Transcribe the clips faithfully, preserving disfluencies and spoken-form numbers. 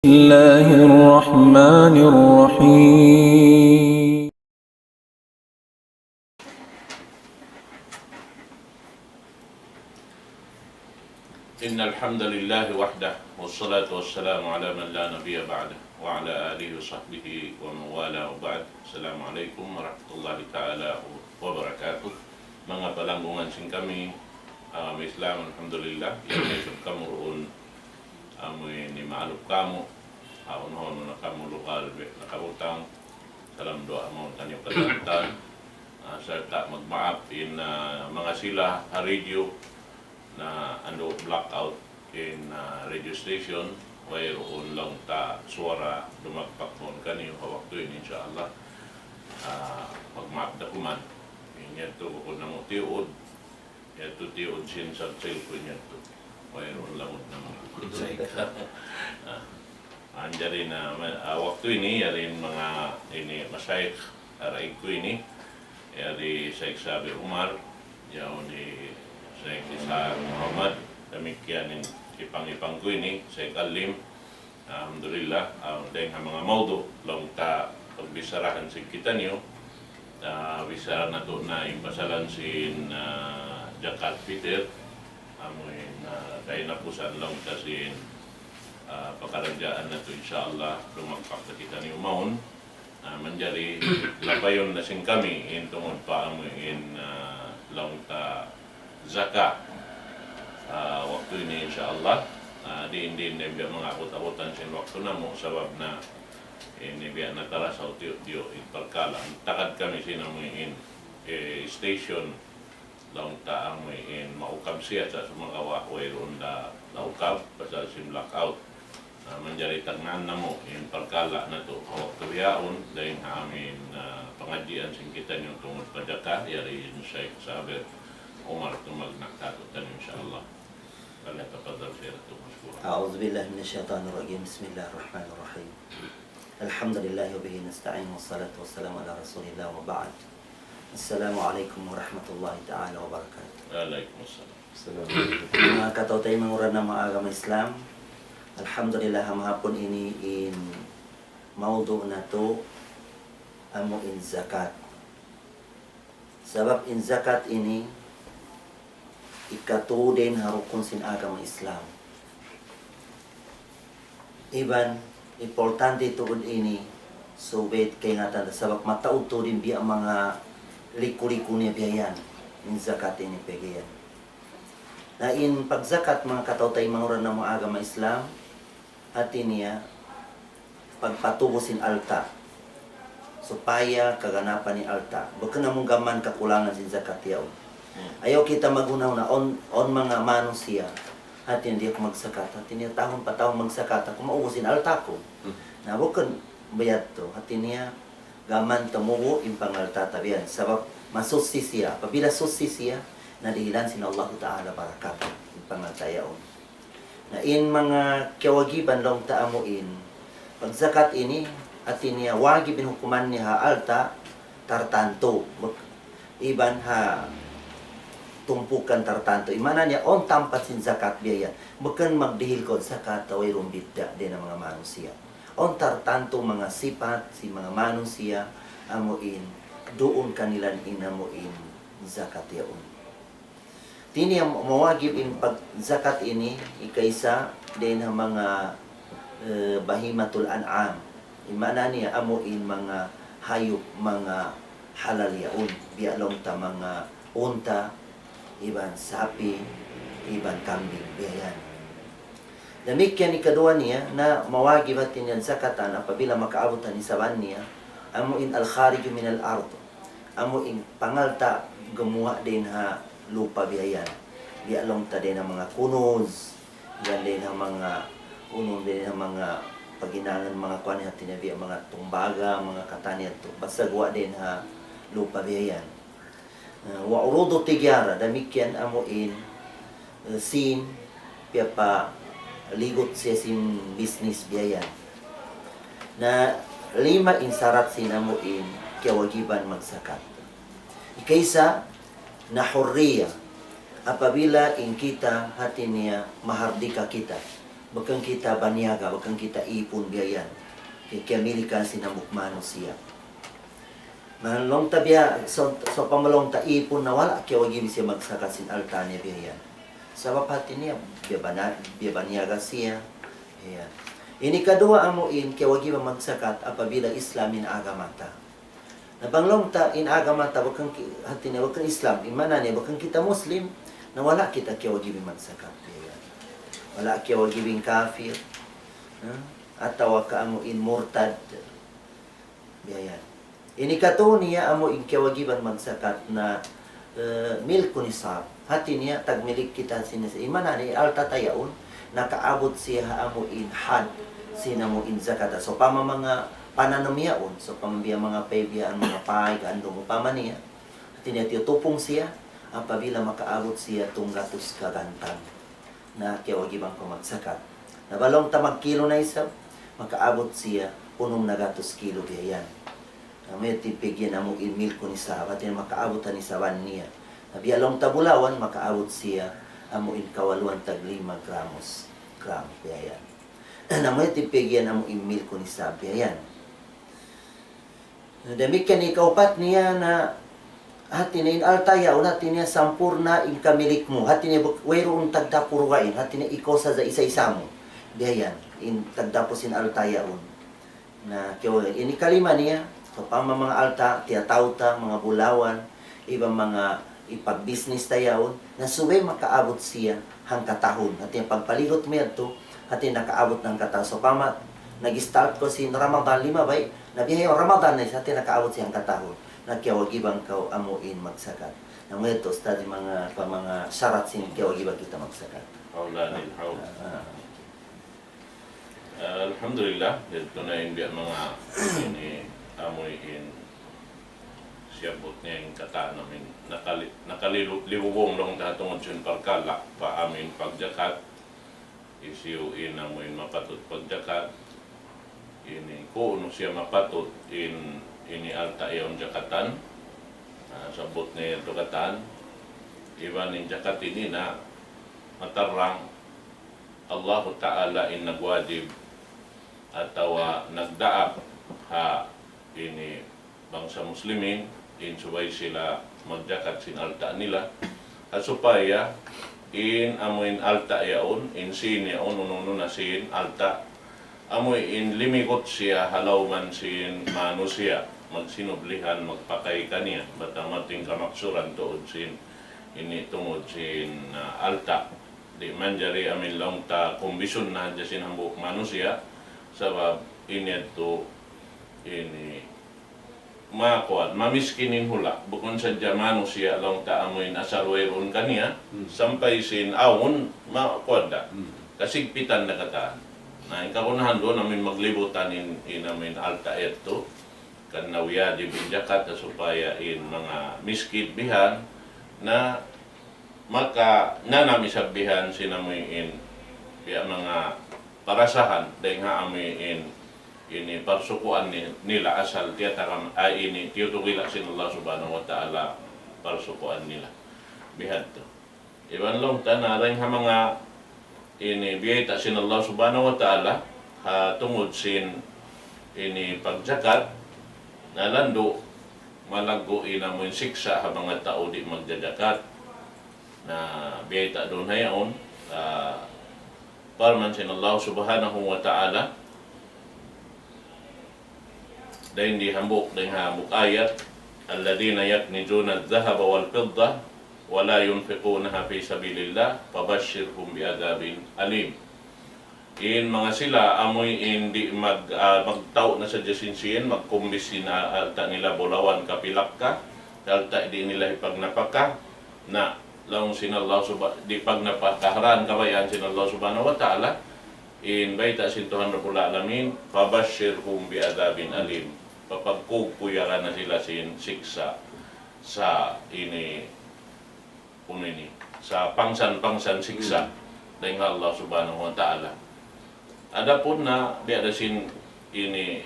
الله الرحمن الرحيم. إن الحمد لله وحده، والصلاة والسلام على من لا نبي بعده، وعلى آله وصحبه ومن والاه، وبعد. السلام عليكم ورحمة الله تعالى وبركاته. Manga palanggungan sin kami, ah, Islam, alhamdulillah, yan na isab kamu duun, amu ini maaluf kamu, awn hono na kamu lugal, be, nakabutang, salam duwaa mawn kaniyu katantan, ah, sarta' magmaap in, ah, manga sila ha radio, na andu' blackout in, ah, radio station, wayruun laung ta suwara dumagpak mawn kaniyu ha waktu ini, insya Allah. Ah, magmaap da kuman. In yadtu bukun namu' tiyuud, yadtu tiyuud sin sa cellphone yadtu. Wayruun lamud namu'. Sa ika. Ah, manjari na, ma-, ah, waktu ini, yari in manga ini, masayik, araig ku ini, yari Shaykh Sabir Umar, yaun hi Shaykh Isa Muhammad, damikkiyan in ipang-ipang ku ini, Shaykh Alim. Alhamdulillah, ah, dayng ha manga mawdu', laung ta pagbisarahan sin kitaniyu, ah, bichara natu' na in pasalan sin, ah, jakat fitr, amu in, ah, kahinapusan laung ta sin, ah, pakaradjaan natu', insya Allah, dumagpak na kitaniyu mawn. Ah, manjari lapayun na sin kami in tungud pa amu in, ah, laung ta zakat. Ah, waktu ini, insya Allah, ah, diin-diin na in biya' manga abut-abutan sin waktu namu', sabab na ini biya' na tarasaw tiyu'-tiyu' in parkala'. Tagad kami sin amu in, eh, station, laung ta amu in maukab siya sa' sumagawa' wayruun da naukab pasal sin blackout. Na manjari tagnaan namu' in parkala' natu' ha waktu bihaun, dayng ha amu in, ah, pangadjian sin kitaniyu tungud pa jakat, yari in Shaykh Sabir Umar tumagna' kātu'niyu, insya Allah. فليتفضل سيادته مشكورا. أعوذ بالله من الشيطان الرجيم. بسم الله الرحمن الرحيم. الحمد لله وبه نستعين والصلاة والسلام على رسول الله وبعد. السلام عليكم ورحمة الله تعالى وبركاته. وعليكم السلام. Manga kataw-taymanghuran namu' ha agama Islam, alhamdulillah, ha mahapun ini in mawdu' natu' amu in zakat. Sabab in zakat ini ikatu dayn ha rukun sin agama Islam. Iban importante tuud ini, subay kaingatan ta, sabab mataud tuud in biya' manga liku-liku niya biya' yan, in zakat ini pegge' yan. Na in pagzakat, manga kataw-taymanghuran namu' agama Islam, hati niya pagpatubu sin alta', supaya kaganapan in alta'. Bukun amu gam mayan kakulangan sin zakat yaun. Hmm. Ayaw kita maghuna-huna, awn, awn manga manusiya', hati niya di' aku magzakat, hati niya tahun pa tahun magzakat aku, maubus in alta' ku. Hmm. Na bukun biya' yadtu, hati niya gam mayan tumubu' in pangalta' ta biya' yan. Sabab masuchi siya. Apabila suchi siya, na dihilan sin Allahu Ta'ala barakat in pangalta' yaun. Na in manga kiyawajiban laung ta amu in pagzakat ini, hati niya wajib in hukuman niya ha alta' tartantu, buk-, iban ha tumpukan tartantu. In maana niya, awn tampat sin zakat biya' yan. Bukun magdihil kaw zakat, wayruun bidda' dayn ha manga manusiya'. Awn tartantu manga sipat sin manga manusiya', amu in, duun kanila in amu in zakat yaun. Hati niya mawajib in pagzakat ini, ikaisa, dayn ha manga, eh, bahimatul an'am. In maana niya, amu in manga hayup, manga halal yaun. Biya' laung ta manga unta', iban sapi', iban kambing, biya' yan. Damikkiyan ikaduwa niya, na mawajib hati niya zakatan apabila makaabut ha nisaban niya, amu in al-khariju minal ard. Amu in pangalta' gumuwa' dayn ha lupa' biya' yan. Biya' laung ta dayn ha manga kunuz, yan dayn ha manga, unu, dayn ha manga paghinangun manga kuwan hati niya biya' manga tumbaga, manga katan yadtu. Basta guwa' dayn ha lupa' biya' yan. Ah, wa urudu tijara, damikkiyan amu in, eh, sin, piyapaligut siya sin business biya' yan. Na lima in sarat sin amu in kiyawajiban magzakat. Ikaisa, na hurriya. Apabila in kita hati niya mahardika kita. Bukun kita baniyaga, bukun kita ipun biya' yan. Ki-, kiyamilikan sin hambuuk manusiya'. Na laung ta biya', so, so pamalaung ta ipun na wala' kiyawajiban siya magsakat sin alta' niya biya' yan. Sabab hati niya, biya' bana-, biya' baniyaga siya. Yan. Ini kaduwa amu in kiyawajiban magsakat apabila Islam in agama ta. Na bang laung ta in agama ta bukun ki-, hati niya bukun Islam, in maana niya bukun kita Muslim, na wala' kita kiyawajiban magsakat. Yan. Wala' kiyawajiban kafir. Ha? Atawa ka amu in murtad. Biya' yan. Ini katu niya amu in kiyawajiban magsakat na, eh, milku nisab. Hati niya, tagmilik kita sin, in maana niya alta' ta yaun, nakaabut siya ha amu in had, sin amu in zakat. Sawpama manga pananum yaun, sawpama biya' manga pay, biya' manga pay, gandum, upama niya. Hati niya tiyutupung siya, apabila makaabut siya tunggatus kagantang. Na kiyawajiban kaw magsakat. Na bang laung ta magkilu na isab, makaabut siya unum na gatus kilu biya' yan. Na amu yan in piyag'iyan amu in milku nisab, hati niya makaabut ha nisaban niya. Na biya' laung ta bulawan, makaabut siya amu in kawaluan tag lima gramos, gram, biya' yan. Na amu yan in piyag'iyan amu in milku nisab, biya' yan. Na damikkiyan in kaupat niya na hati niya in alta' yaun, hati niya sampurna' in kamilik mu, hati niya buk-, wayruun tagdapu dugaing, hati niya ikaw sadja isa-isa mu. Biya' yan, in tagdapu sin alta' yaun. Na kiyaw-, ini kalima niya, sawpama manga alta', tiyatau ta, manga bulawan, iban manga ipagbisnis ta yaun, na subay makaabut siya hangkatahun. Hati niya pagpaligut mu yadtu, hati niya nakaabut na hangkatahun. Sawpama, nag-start kaw sin Ramadan limabay, na bihaun Ramadan na isab, hati niya nakaabut siya hangkatahun. Na kiyawajiban kaw amu in magsakat. Na amu yadtu, Ustadz, in manga, pa manga sarat sin kiyawajiban kita magsakat. Hawla lil hawl. Ah, ah. Ah, alhamdulillah, yadtu na in biya' manga ini amu in siyabbut niya in katan amu in nakali-, nakalilu-, libubung laung ta tungud sin parkala' pa amu in pagjakat, hisiyu in amu in mapatut pagjakat, ini kunu' siya mapatut in ini alta' yaun jakatan, ah, sabbut niya yadtu katan, iban in jakat ini na matarrang Allahu Ta'ala in nagwajib atawa nagdaak ha ini bangsa Muslimin, in subay sila magjakat sin alta' nila. Ha supaya in amu in alta' yaun, in sīn yaun, unu-unu na sīn alta', amu in limigut siya ha lawm sin manusiya', magsinublihan, magpakay kaniya, bat amu in kamaksuran tuud sin, ini tungud sin, ah, alta'. Di' manjari amu in laung ta kumbisun na hadja sin hambuuk manusiya', sabab ini yadtu, ini, makuan, mamiskin in hula', bukun sadja manusiya' laung ta amu in asal wayruun kaniya, Hmm. sampay sin awn, makuan da. Hmm. Kasigpitan da katan. Na, in kagunahan duun amu in maglibutan in, in amu in alta' yadtu, karna' wajib in jakat, supaya in manga miskin bihan, na makananam isab bihan sin amu in, biya' manga parasahan, dayng ha amu in, ini parsukuan ni-, nila asal tiyatagam, ah, ini tiyutugila' sin Allah Subhanahu wa Ta'ala parsukuan nila. Bihadtu. Iban laung ta na dayng ha manga ini biyayta' sin Allah Subhanahu wa Ta'ala, ha tungud sin ini pagjakat, na landu' malaggu' in amu in siksa' ha manga tau di' magjajakat. Na biyayta' duun ha yaun, ah, parman sin Allah Subhanahu wa Ta'ala, dayn di hambuuk, dayn ha hambuuk ayat, الذين يكنزون الذهب والفضة ولا ينفقونها في سبيل الله فبشرهم بعذاب أليم. In manga sila amuin di' mag-, ah, magtau' na sadja sin sīn, magkumbis sin, ah, alta' nila bulawan kapilakka, alta' di' nila hipagnapaka, na laung sin Allah Subha-, di' pagnapakahan kabayaan sin Allah Subhanahu wa Ta'ala, in bayta' sin Tuhan Rabbul Alamin, فبشرهم بعذاب أليم. Papagkugkuyagan na sila sin siksa' sa ini unu ini, sa pangsan-pangsan siksa' Hmm. dayn ha Allah Subhanahu wa Ta'ala. Adapun na biya' da sin ini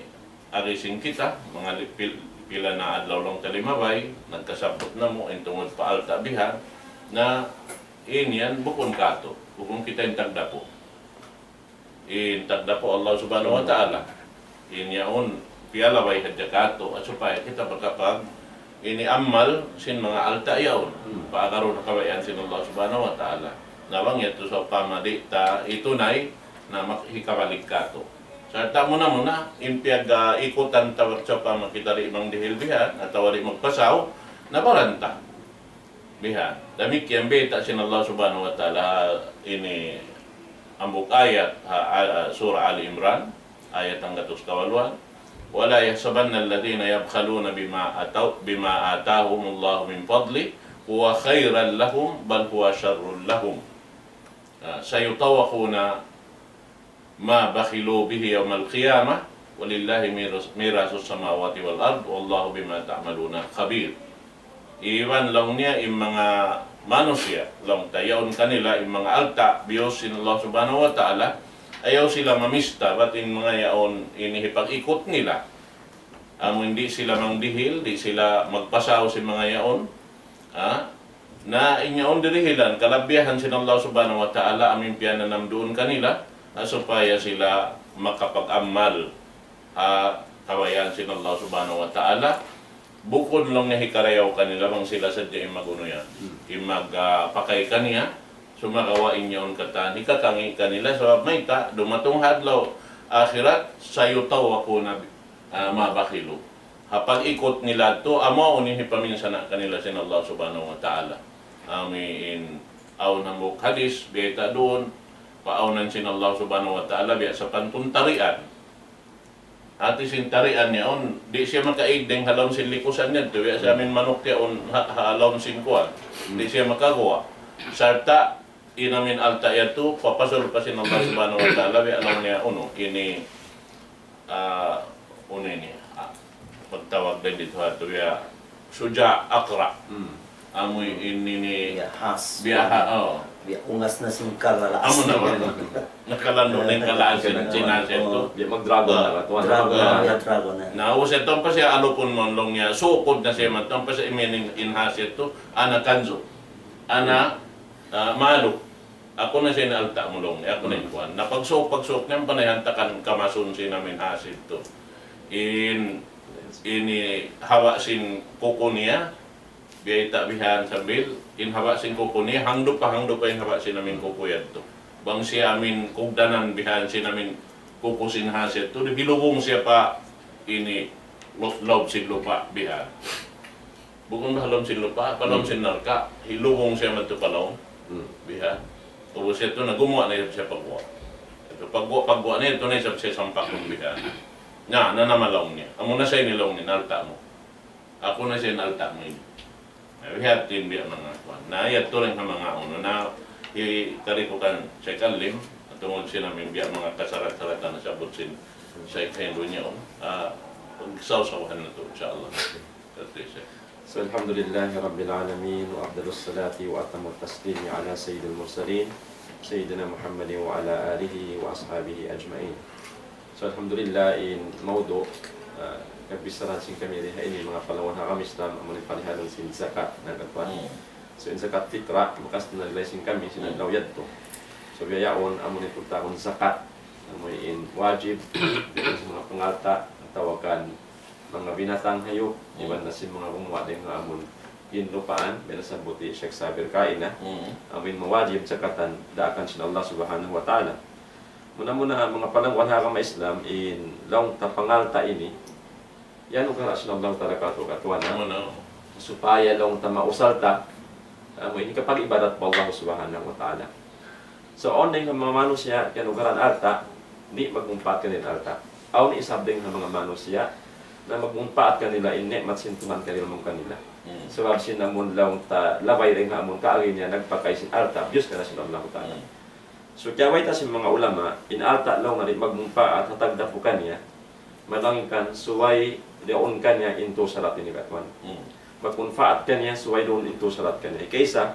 ari sin kita, manga li-, pil-, pila na adlaw laung ta limabay, nagkasabbut namu' in tungud pa alta' bihan, na in yan bukun katu', bukun kita in tagdapu. In tagdapu Allah Subhanahu wa Ta'ala. In yaun, piyalabay hadja katu', at supaya kita makapag-, ini amal sin manga alta' yaun. Hmm. Paagarun ha kabayaan sin Allah Subhanahu wa Ta'ala. Na bang yadtu sawpama di' ta hitunay, na mak-, hikabalik katu'. Sarta' muna-muna, in piyag-, ah, ikutan ta sawpama kita di' mangdihil bihan, atawa di' magpasaw, na baran ta. Bihan. Damikkiyan bayta' sin Allah Subhanahu wa Ta'ala ini hambuuk ayat ha, ha, Surah Ali Imran, ayat hanggatus kawaluan. ولا يحسبن الذين يبخلون بما أتوا، بما آتاهم الله من فضله هو خيرا لهم بل هو شر لهم. Ah, سيطوقون ما بخلوا به يوم القيامة ولله ميراث، ميراث السماوات والأرض والله بما تعملون خبير. Iban laung niya in manga manusiya', laung ta yaun kanila in manga alta', biyus sin Allah Subhanahu wa Ta'ala, ayaw sila mamista, bat in manga yaun ini hipag-ikut nila. Amu in di' sila mangdihil, di' sila magpasaw sin manga yaun. Ha? Na in yaun dirihilan, kalabihan sin Allah Subhanahu wa Ta'ala, amu in piyananam duun kanila, ha, supaya sila makapag-amal ha kabayaan sin Allah Subhanahu wa Ta'ala. Bukun laung niya hikarayaw kanila bang sila sadja in mag-unu yan. Hmm. In mag, ah, pakay kaniya, sumagawa' in yaun katan, hikakangi' kanila, sabab mayta', dumatung ha adlaw akhirat, سيطوقون ب-، ah, ما بخلوا. Ha pag-ikut nila tu, amu ini hipaminsana' kanila sin Allah Subhanahu wa Ta'ala. Amu in awn hambuuk hadis, biyayta' duun, paawnan sin Allah Subhanahu wa Ta'ala, biya' sapantun tarian. Hati sin tarian yaun, di' siya makaig dayn ha lawm sin likusan niya tu, biya' sa amin manuk yaun, ha, ha lawm sin kuwan. Di' siya makaguwa'. Sarta', in amin alta' yadtu, papasul pa sin Allah Subhanahu wa Ta'ala, biya' laung niya unu, ini, ah, unu ini, ah, pagtawag dayn didtu ha tu, biya' suja' aqra'. Hmm. Amu in ini, biya' has. Biya' ha, oh. Biya' ungas na sin kalaas. Amu na ba? Nakalandu' na in kalaas sin, sin has yadtu. Oh. Biya' mag-dragon na ba? Tuwan, dragon na. Biya' dragon na. Na, ubus yadtu, ampa siya alupun mu laung niya, sukud na siya man, ampa siya imin in, in has yadtu, ana kanzu. Ana, ah, malu. Aku na siya in alta' mu laung niya, aku na in kuwan. Na pagsuuk, pagsuuk niya, ampa na yan takan kamasun sin amin has yadtu. In, ini haba' sin kuku niya, biyayta' bihan sambil, in haba' sin kuku niya, hangdupa, hangdupa in haba' sin amin kuku yadtu. Bang siya amin kugdanan bihan sin amin kuku sin has yadtu, di' hilubung siya pa ini lo-, lawm sin lupa' bihan. Bukun ba ha lawm sin lupa', pa lawm sin narka', hilubung siya madtu pa lawm. Hmm. Bihan. Ubus yadtu na gumuwa' na yadtu siya pagguwa'. Yadtu pagguwa', pagguwa' na yadtu na isab siya sampakun bihan. Na, na nama laung niya. Amu na sa ini laung niya, in alta' mu. Aku na sa in alta' mu ini. Na, biya' ha yan biya' manga kuwan. Na, yadtu laung ha manga unu. Na, hi-, kari ku kan Shaykh Alim, tungud sin amin biya' manga kasarat-saratan nasabbut sin Shaykh Hindu niya, um. Ah, pagsawsawahan natu', insha Allah. Yadtu, Shaykh. So, alhamdulillahi rabbil alamin, wa afdalus salati wa atammu taslim ala sayyidil mursalin, sayyidina Muhammadin wa ala alihi wa ashabihi ajma'in. So, alhamdulillah, in mawdu', ah, kabicharahan sin kami di ha ini, manga palangwan ha agama Islam, amu in parihalun sin zakat, na katuan. Hmm. So, in zakat fitrah, bakas na nilay sin kami, sin adlaw yadtu. So, biya' yaun, amu in pagtawagun zakat, amu in wajib, sin manga pangalta', atawa kan manga binatang hayup, iban na sin manga gumuwa' dayn ha amun hinlupaan, biya' na sabbut hi Shaykh Sabir kaina, amu in mawajib zakatan daakan sin Allah Subhanahu wa Ta'ala. Muna-muna, manga palangwan ha agama Islam, in laung ta pangalta' ini, yan ugara' sin Allah Ta'ala katu' katuan, ha? Supaya laung ta mausal ta, amu in hikapag-ibadat pa Allah Subhanahu wa Ta'ala. So, awn dayn ha manga manusiya', kiyanugaran alta', di' magmumpaat kanila in alta'. Awn isab dayn ha manga manusiya', na magmumpaat kanila in ni'mat sin Tuhan kanila, amun kanila. Hmm. Sabab sin amun laung ta, labay dayn ha amun kaagi niya, nagpakay sin alta', biyus kaniya sin Allah Ta'ala. Hmm. So, kiyabayta' sin manga ulama, in alta' laung na di' magmumpaat, ha tagdapu kaniya, malaingkan subay duun kaniya in tū sarat ini katuan. Hmm. Magmumpaat kaniya, subay duun in tū sarat kaniya. Ikaisa,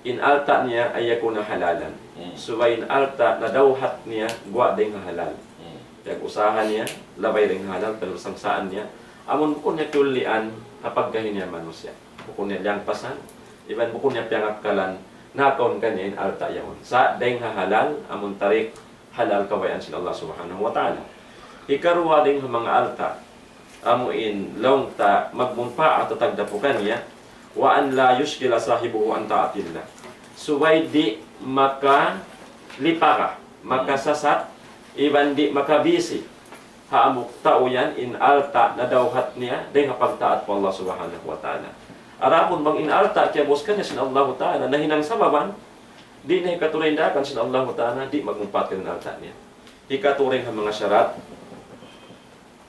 in alta' niya أن يكون حلالا. Hmm. Subay in alta' nadawhat niya guwa' dayn ha halal. Hmm. Piyag-usaha niya, labay dayn ha halal, piyagsangsaan niya. Amun bukun niya kiyulian, ha pagkahi niya manusiya'. Bukun niya liyangpasan, iban bukun niya piyangakkalan, nakaun kaniya in alta' yaun. Sa' dayn ha halal, amun tariq halal kabayaan sin Allah Subhanahu wa Ta'ala. Hikaruwa dayn ha manga alta', amu in laung ta magmunpaat ha tagdapu kaniya, وأن لا يشغل صاحبه عن طاعة الله. Subay di' makalipara, makasasat, iban di' makabisi ha hambuuk tau yan in alta' nadawhat niya dayn ha pagtaat pa Allah Subhanahu wa Ta'ala. Adapun bang in alta' kiyabus kaniya sin Allahu Ta'ala, nahinang sababan, di' na hikatulay in daakan sin Allahu Ta'ala, di' magmunpaat in alta' niya. Hikatū dayn ha manga sharat,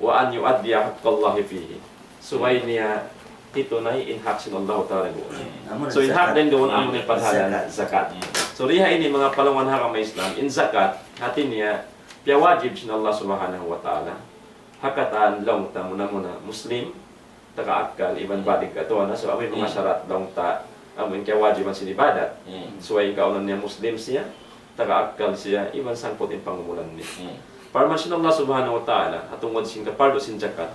وأن يؤدي حق الله فيه. Subay niya hitunay in hak sin Allahu Ta'ala duun. So, in hak dayn duun amu in paghalan zakat. So, dayn ha ini manga palangwan ha agama Islam, in zakat, hati niya, piyawajib sin Allah Subhanahu wa Ta'ala ha katan laung ta muna-muna Muslim, taga akkal, iban balig katuan. So, amu in manga sharat laung ta, amu in kiyawajiban sin ibadat. Subay in kaawnan niya Muslim siya, taga akkal siya, iban sangput in pangumulan niya. Parman sin Allah Subhanahu wa Ta'ala, ha tungud sin kapardu sin zakat,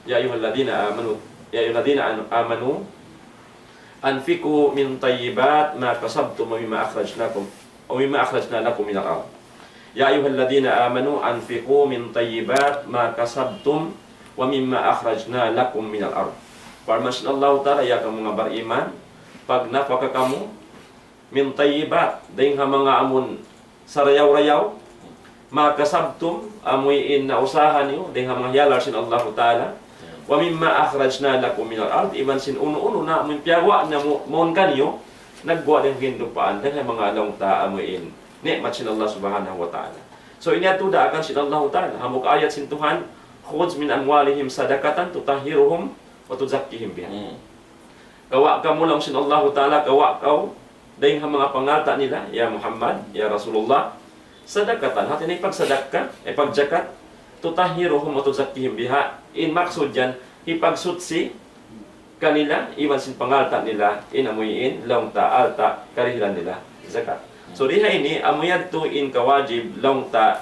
يا أيها الذين آمنوا، يا أيها الذين آمنوا أنفقوا من طيبات ما كسبتم ومما أخرجناكم، ومما أخرجنا لكم من الأرض. يا أيها الذين آمنوا أنفقوا من طيبات ما كسبتم ومما أخرجنا لكم من الأرض. Parman sin Allahu Ta'ala, ya kamu manga bariman, pagnapaka kamu من طيبات, dayn ha manga amun sarayaw-rayaw, ما كسبتم, amu in nausaha niyu, dayn ha manga hiyalal sin Allahu Ta'ala, ومما أخرجنا لكم من الأرض, iban sin unu-unu na amu in piyaguwa' namu-, mawn kaniyu, nagguwa' dayn ha kahindupaan, dayn ha manga laung ta amu in ni'mat sin Allah Subhanahu wa Ta'ala. So, ini yadtu daakan sin Allahu Ta'ala. Hambuuk ayat sin Tuhan, خذ من أموالهم صدقة تطهرهم وتزكيهم بها. Kawa' kamu laung sin Allahu Ta'ala, kawa' kaw dayn ha manga pangalta' nila, ya Muhammad, ya Rasulullah, صدقة, hati niya pagsadakka, eh, pagjakat, تطهرهم وتزكيهم بها, in maksud yan, hipagsuchi kanila, iban sin pangalta' nila, in amu in, laung ta, alta', karihilan nila, zakat. So, dayn ha ini, amu yadtu in kawajib, laung ta,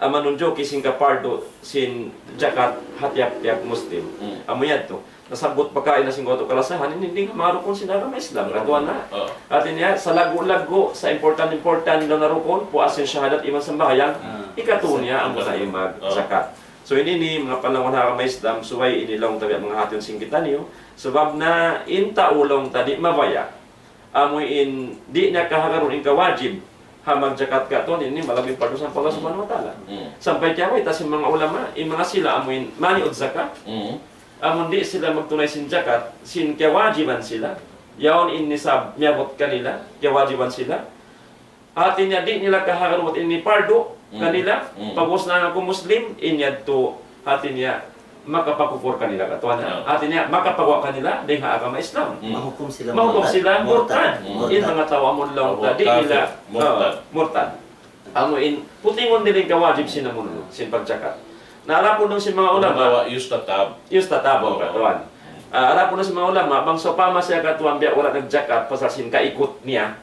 amu manunjuki sin kapardu sin zakat ha tiyap-tiyap Muslim. Amu yadtu. Nasabbut pa kaina sin katu' kalasahan, ini dayn ha manga rukun sin agama Islam. Katuan na. Hati niya, salaggu'-laggu', sa important-important daw na rukun, puas sin shahadat iban sambahayang, hikatū niya, amu na in magzakat. So, ini ini, manga palangwan ha agama Islam, subay ini laung ta biya' manga hātihun sin kitaniyu. Sabab na in tau laung ta di' mabaya'. Amu in di' niya kahagad in kawajib ha magzakat katuan, ini malaggu' in pardusahan pa Allah Subhanahu wa Ta'ala. Sampay kiyawayta sin manga ulama, in manga sila amu in mani'ud zakat, amu in di' sila magtunay sin zakat, sin kiyawajiban sila, yaun in nisab miyabut kanila, kiyawajiban sila. Hati niya di' nila kahagad ini pardu kanila, pag'ubus na aku Muslim, in yadtu hati niya makapagkupur kanila katuan. Hati niya makapaguwa' kanila dayn ha agama Islam. Mahukum sila murtad. Mahukum sila murtad. In manga tau amun laung ta di' nila, murtad. Amu in putingun nila in kawajib sin amun, sin pagzakat. Na adapun dayn sin manga ulama, yustatab. Yustatab, katuan. Ah, adapun dayn sin manga ulama, bang sawpama siya katuan biya' wala' nagzakat pasal sin kaikut niya.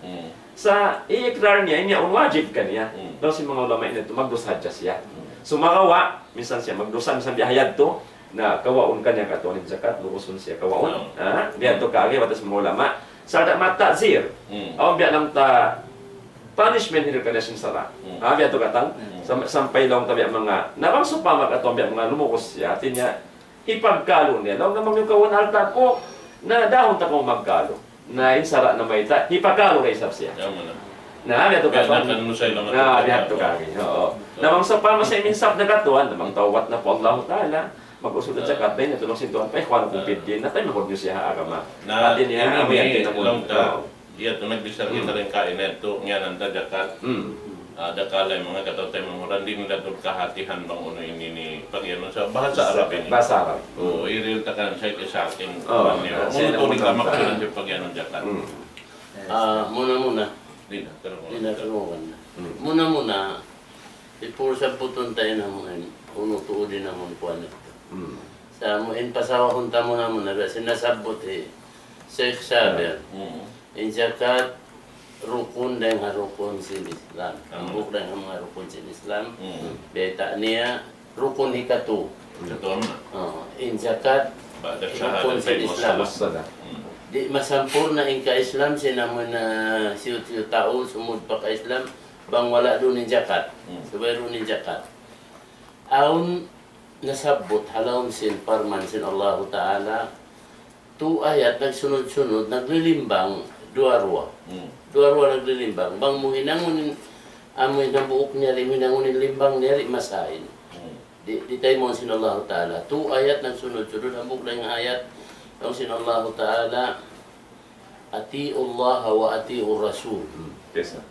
Sa' i-ikrar niya, in yaun wajib kaniya. Dayn sin manga ulama ini tu magdusa hadja siya. Sumagawa', minsan siya magdusa, minsan biya' ha yadtu, na kawaun kaniya katuan in zakat, lugusun siya kawaun. Ha? Biya' tu kaagi, bat sin manga ulama. Sa' da' ma ta'zir. Awn biya' laung ta punishment hiril kaniya sin sara'. Ha, biya' tu katan. Sam-, sampay laung ta biya' manga, na bang sawpama katuan biya' manga lumugus siya, hati niya, hipagkalu niya. Laung na bang niyu kawaun alta' ku, na dahun ta kaw magkalu. Na in sara' na mayta', hipakalu da isab siya. Na, biya' tu katan. Na, biya' tu kagi. Oo. Na bang sawpama siya minsab na katuan, na bang tawbat na pa Allahu Ta'ala, mag-usul na zakat, dayn na tulung sin Tuhan, pa ikhwanukum fid din, na taymahun niyu siya ha agama. Hati niya, amu yan, laung ta. Iya, tu nagbisar kita dayn kaina, tu ngiyanan ta zakat. Ah, dakala' in manga kataw-taymanghuran, di' nila tu kahatihan bang unu ini in pag-iyanun sa bahasa Arab ini. Bahasa Arab. Oo, i-real ta kan sa iti sa atin. Oo, unu tuud in kamaksuran sin pag-iyanun zakat. Ah, muna-muna. Di' na, pero muna. Di' na, pero muna. Muna-muna, ipursa putun tayo na muna, unu tuud in amun kuwan ito. Sa' amu in pasawahun ta muna-muna, biya' sin nasabbut hi Sheikh Sabir. In zakat, rukun dayn ha rukun sin Islam. Hambuuk dayn ha manga rukun sin Islam. Bayta' niya, rukun hikatū. Hikatū na. Oo, in zakat, rukun sin Islam. Di' masampurna' in ka-Islam, sin amun, ah, hisiyu-siyu tau, sumud pa ka-Islam, Bang wala' duun in jakat. Hmm. Subay duun in jakat. Awn nasabbut ha lawm sin parman sin Allahu Ta'ala, tu ayat nagsunud-sunud, naglilimbang, duwa-ruwa. Hmm. Duwa-ruwa naglilimbang. Bang mu hinangun in, amu in hambuuk niya, di' mu hinangun in limbang niya, di' masain. Hmm. Di', di' taymaun sin Allahu Ta'ala. Tu ayat nagsunud-sunud, hambuuk da in ayat, laung sin Allahu Ta'ala, أطيعوا الله وأطيعوا الرسول. Hmm. Yes, sir.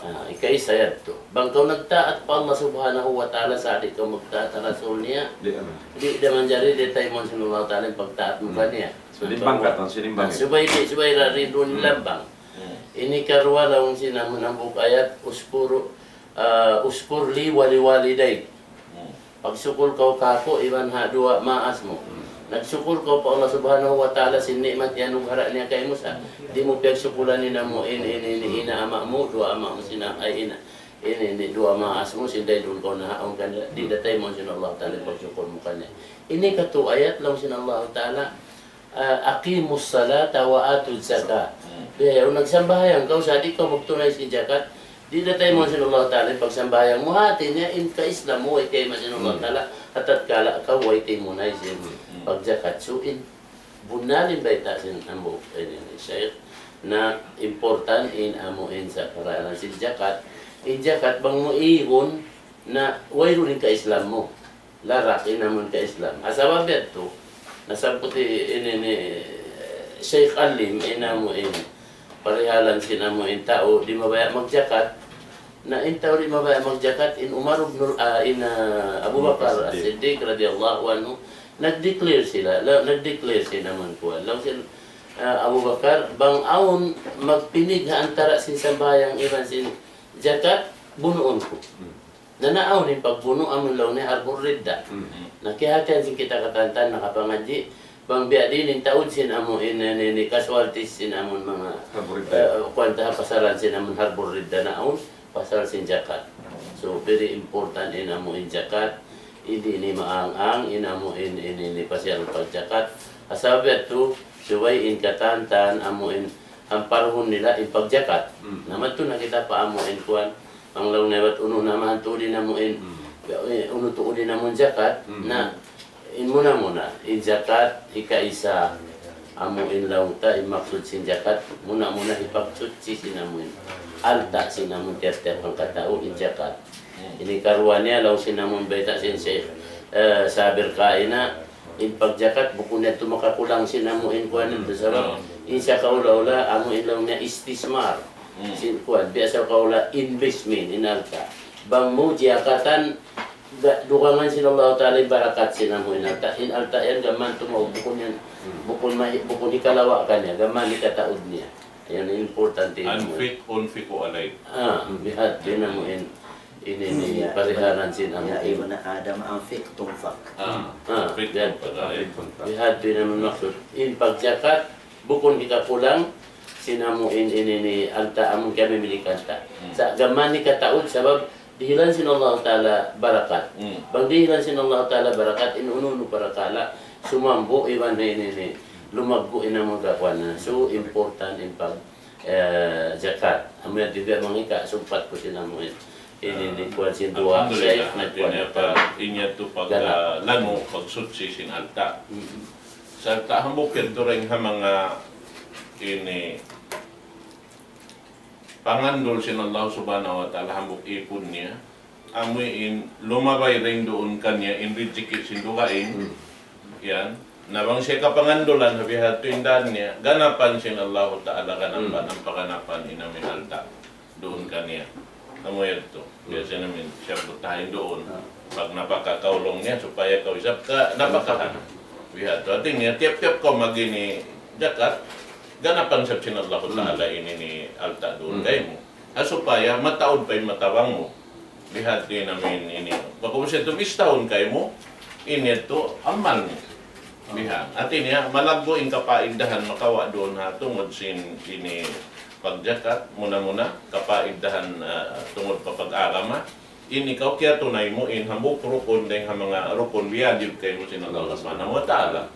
Ah, ikaisa yadtu. Bang kaw nagtaat pa Allah Subhanahu wa Ta'ala, sa' di' kaw magtaat ha Rasul niya, Di' aman. di' da manjari di' taymaun sin Allah Ta'ala in pagtaat mu Hmm. kaniya. So, limbang ka, tan, sinimbang. Ah, subay di', subay ra rin duun Hmm. lambang. Hmm. Ini karuwa laung sin amun hambuuk ayat, uskuru, ah, uskur li wa li walidayk. Hmm. Pagsukul kaw kāku' iban ha duwa maas mu. Hmm. Nagsukul kaw pa Allah Subhanahu wa Ta'ala sin ni'mat iyanughara' niya kaymu sa'. Di' mu piyagsukulan in amu in, in, in, ina' ama' mu, duwa ama' mu sin, ay ina', in, in, duwa maas mu, sin dayn duun kaw nahaun kanila. Di' da taymaun sin Allah Ta'ala pagsukul mu kaniya. Ini katu ayat laung sin Allah Ta'ala, ah, أقيموا الصلاة وآتوا الزكاة. Hmm. Biya' yaun nagsambahayang kaw sa' di' kaw magtunay sin jakat, di' da taymaun sin Allah Ta'ala in pagsambahayang mu. Hati niya in ka-Islam mu, way kaymu sin Allah Hmm. Ta'ala, ha tatkala kaw way taymaun sin Hmm. pagjakat. So, in bunnal in bayta' sin amu ini, ini, Shaykh, na important in amu in sa' paralan sin jakat. In jakat bang mu ihipun na wayruun in ka-Islam mu. Larak in amun ka-Islam. Ha sabab yadtu, nasabbut ini ni Shaykh Alim in amu in parihalan sin amu in tau di' mabaya' magjakat. Na in tau di' mabaya' magjakat in Umar ibn, ah, in, ah, Abu Bakar As-Siddiq. As-Siddiq radiyallahu anhu, nag-declare sila, la-, nag-declare sin amun kuwan. Laung sin, ah, Abu Bakar, bang awn magpinig ha antara sin sambahayang iban sin jakat, bunuun ku. Hmm. Na naawn in pagbunu' amun laung niya harbul ridda. Hmm. Na kiyahatihan sin kita katantan nakapangadji', bang biya' diin in taud sin amu in, in, in, in casualties sin amun manga, Harbul ridda. eh, kuwan ta ha pasalan sin amun harbul ridda naawn, pasal sin jakat. So, very important in amu in jakat, di' ini maang-ang, in amu in, in, in, in pasal pagjakat. Ha sabab yadtu, subay in katantan, amu in, amparhun nila in pagjakat. Hmm. Na madtu na kita pa amu in kuwan, bang laung niya bat unu na man tuud in amu in, Hmm. eh, unu tuud in amu in jakat, Hmm. na in muna-muna, in jakat, hikaisa, amu in laung ta, in maksud sin jakat, muna-muna hipagsuchi sin amu in alta' sin amu in tiyap-tiyap hangkatau in jakat. Ini karuwa niya, laung sin amu in bayta' sin Shaykh, eh, Sabir Kaina, in pagjakat, bukun niya tuud makakulang sin amu in kuwan Hmm. yadtu sabab, Hmm. in sa kaula-ula, amu in laung niya istismar. Hmm. Sin kuwan, biya' sa kaula investment in alta'. Bang mu jakatan, ga-, dugangan sin Allah Ta'ala in barakat sin amu in alta'. In alta' yan, gām tumaud, bukun yan, Hmm. bukun mahi-, bukun hikalawa' kaniya, gām hikataud niya. Yan, importante in amu in. أنفق أنفق عليك. Ah, Hmm. bihadtu in amu in, ini, ini, Ya, parihalan sin amu يا in. ابن آدم أنفق تنفق. Ah, Ah, أنفق bihadtu. تنفق عليك. Bihadtu in amu in maksud. In pagjakat, bukun hikakulang sin amu in, in, in, in alta' amu in kiyamimilikan ta. Hmm. Sa' gām hikataud sabab dihilan sin Allah Ta'ala barakat. Hmm. Bang dihilan sin Allah Ta'ala barakat, in unu-unu parakala', sumambu' iban in, in, in, lumaggu' in amu in kakuwan. So, important in pag, eh, jakat. Amu yan, di' ba mangika, sumpat ku sin amu in. Ini, ini, kuwan sin duwa, Alhamdulillah, Shaykh, na hati kuwan niya ito. pa, in yadtu pag, Gana. ah, lanu, pagsuchi sin alta'. Mhm. Sarta' hambuuk yadtu dayn ha manga ini pangandul sin Allah Subhanahu wa Ta'ala hambuuk ipun niya. Amu in lumabay dayn duun kaniya in rijiki' sin dugaing. Hmm. Yan. Na bang siya kapangandulan, ha bihadtu in dān niya, ganapan sin Allah Ta'ala, ganapan, Hmm. ang paganapan in amu in alta' duun kaniya. Amu yadtu. Hmm. Biya' sin amu in siyabbut ta ha yan duun. Ah. Pag napakakaulung niya, supaya kaw isab ka napakahan. Bihadtu. Hati niya, tiyap-tiyap kaw mag-ini jakat, ganapan isab sin Allah Hmm. Ta'ala in ini alta' duun Hmm. kaymu. Ha supaya mataud pa in matabang mu. Bihadtu in amu in ini. Pag'ubus yadtu bistahun kaymu, in yadtu amal mu. Bihan. Hati niya, malaggu' in kapaidahan makawa' duun ha tungud sin ini pagjakat, muna-muna, kapaidahan, ah, tungud pa pag-agama. Ini kaw kiyatunay mu in hambuuk rukun dayn ha manga rukun wajib kaymu sin Allah Subhanahu wa Ta'ala.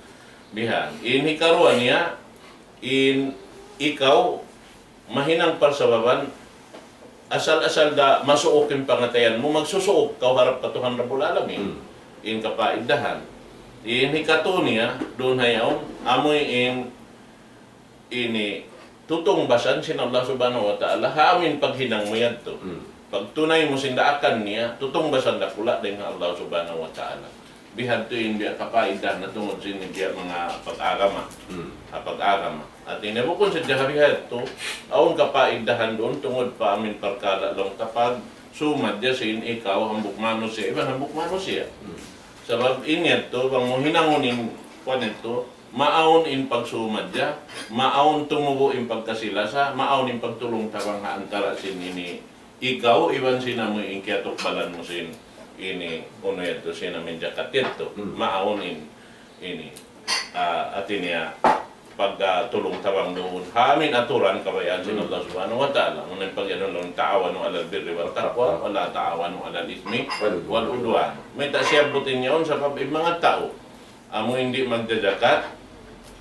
Bihan. In hikaruwa niya, in ikaw mahinang parsababan Asal-asal da masuuk in pangatayan mu, magsusuuk kaw harap pa Tuhan Rabbul Alamin. Hmm. In kapaidahan. In hikatu niya, duun ha yaun, amuin ini tutungbasan sin Allah Subhanahu wa Ta'ala, ha amuin paghinang mu yadtu. Hmm. Pagtunay mu sin daakan niya, tutungbasan dakula' dayn ha Allah Subhanahu wa Ta'ala. Bihadtu in biya' kapaidahan na tungud sin biya' manga pag-agama. Hmm. Ha pag-agama. Hati niya bukun sadja ha bihadtu, awn kapaidahan duun tungud pa amuin parkala' laung ta pagsumadja sin ikaw hambuuk manusiya', iban hambuuk manusiya'. Hmm. Sabab in yadtu, bang mu hinangun in kuwan yadtu, maawn in pagsumadja, maawn tumubu' in pagkasi-lasa, maawn in pagtulung-tabang ha antara' sin ini ikaw, iban sin amuin kiyatukbalan mu sin ini, unu yadtu, sin amuin jakat yadtu. Hmm. Maawn in ini, ah, hati niya, pag, ah, tulung-tabang duun. Ha amuin aturan kabayaan sin Hmm. Allah Subhanahu wa Ta'ala. Amu in pag-, anu laung, "Ta'awanu 'alal birri wat taqwa, wa la ta'awanu 'alal ithmi wal 'udwan." Mayta' siyabbut in yaun? Sabab in manga tau amu in di' magjajakat,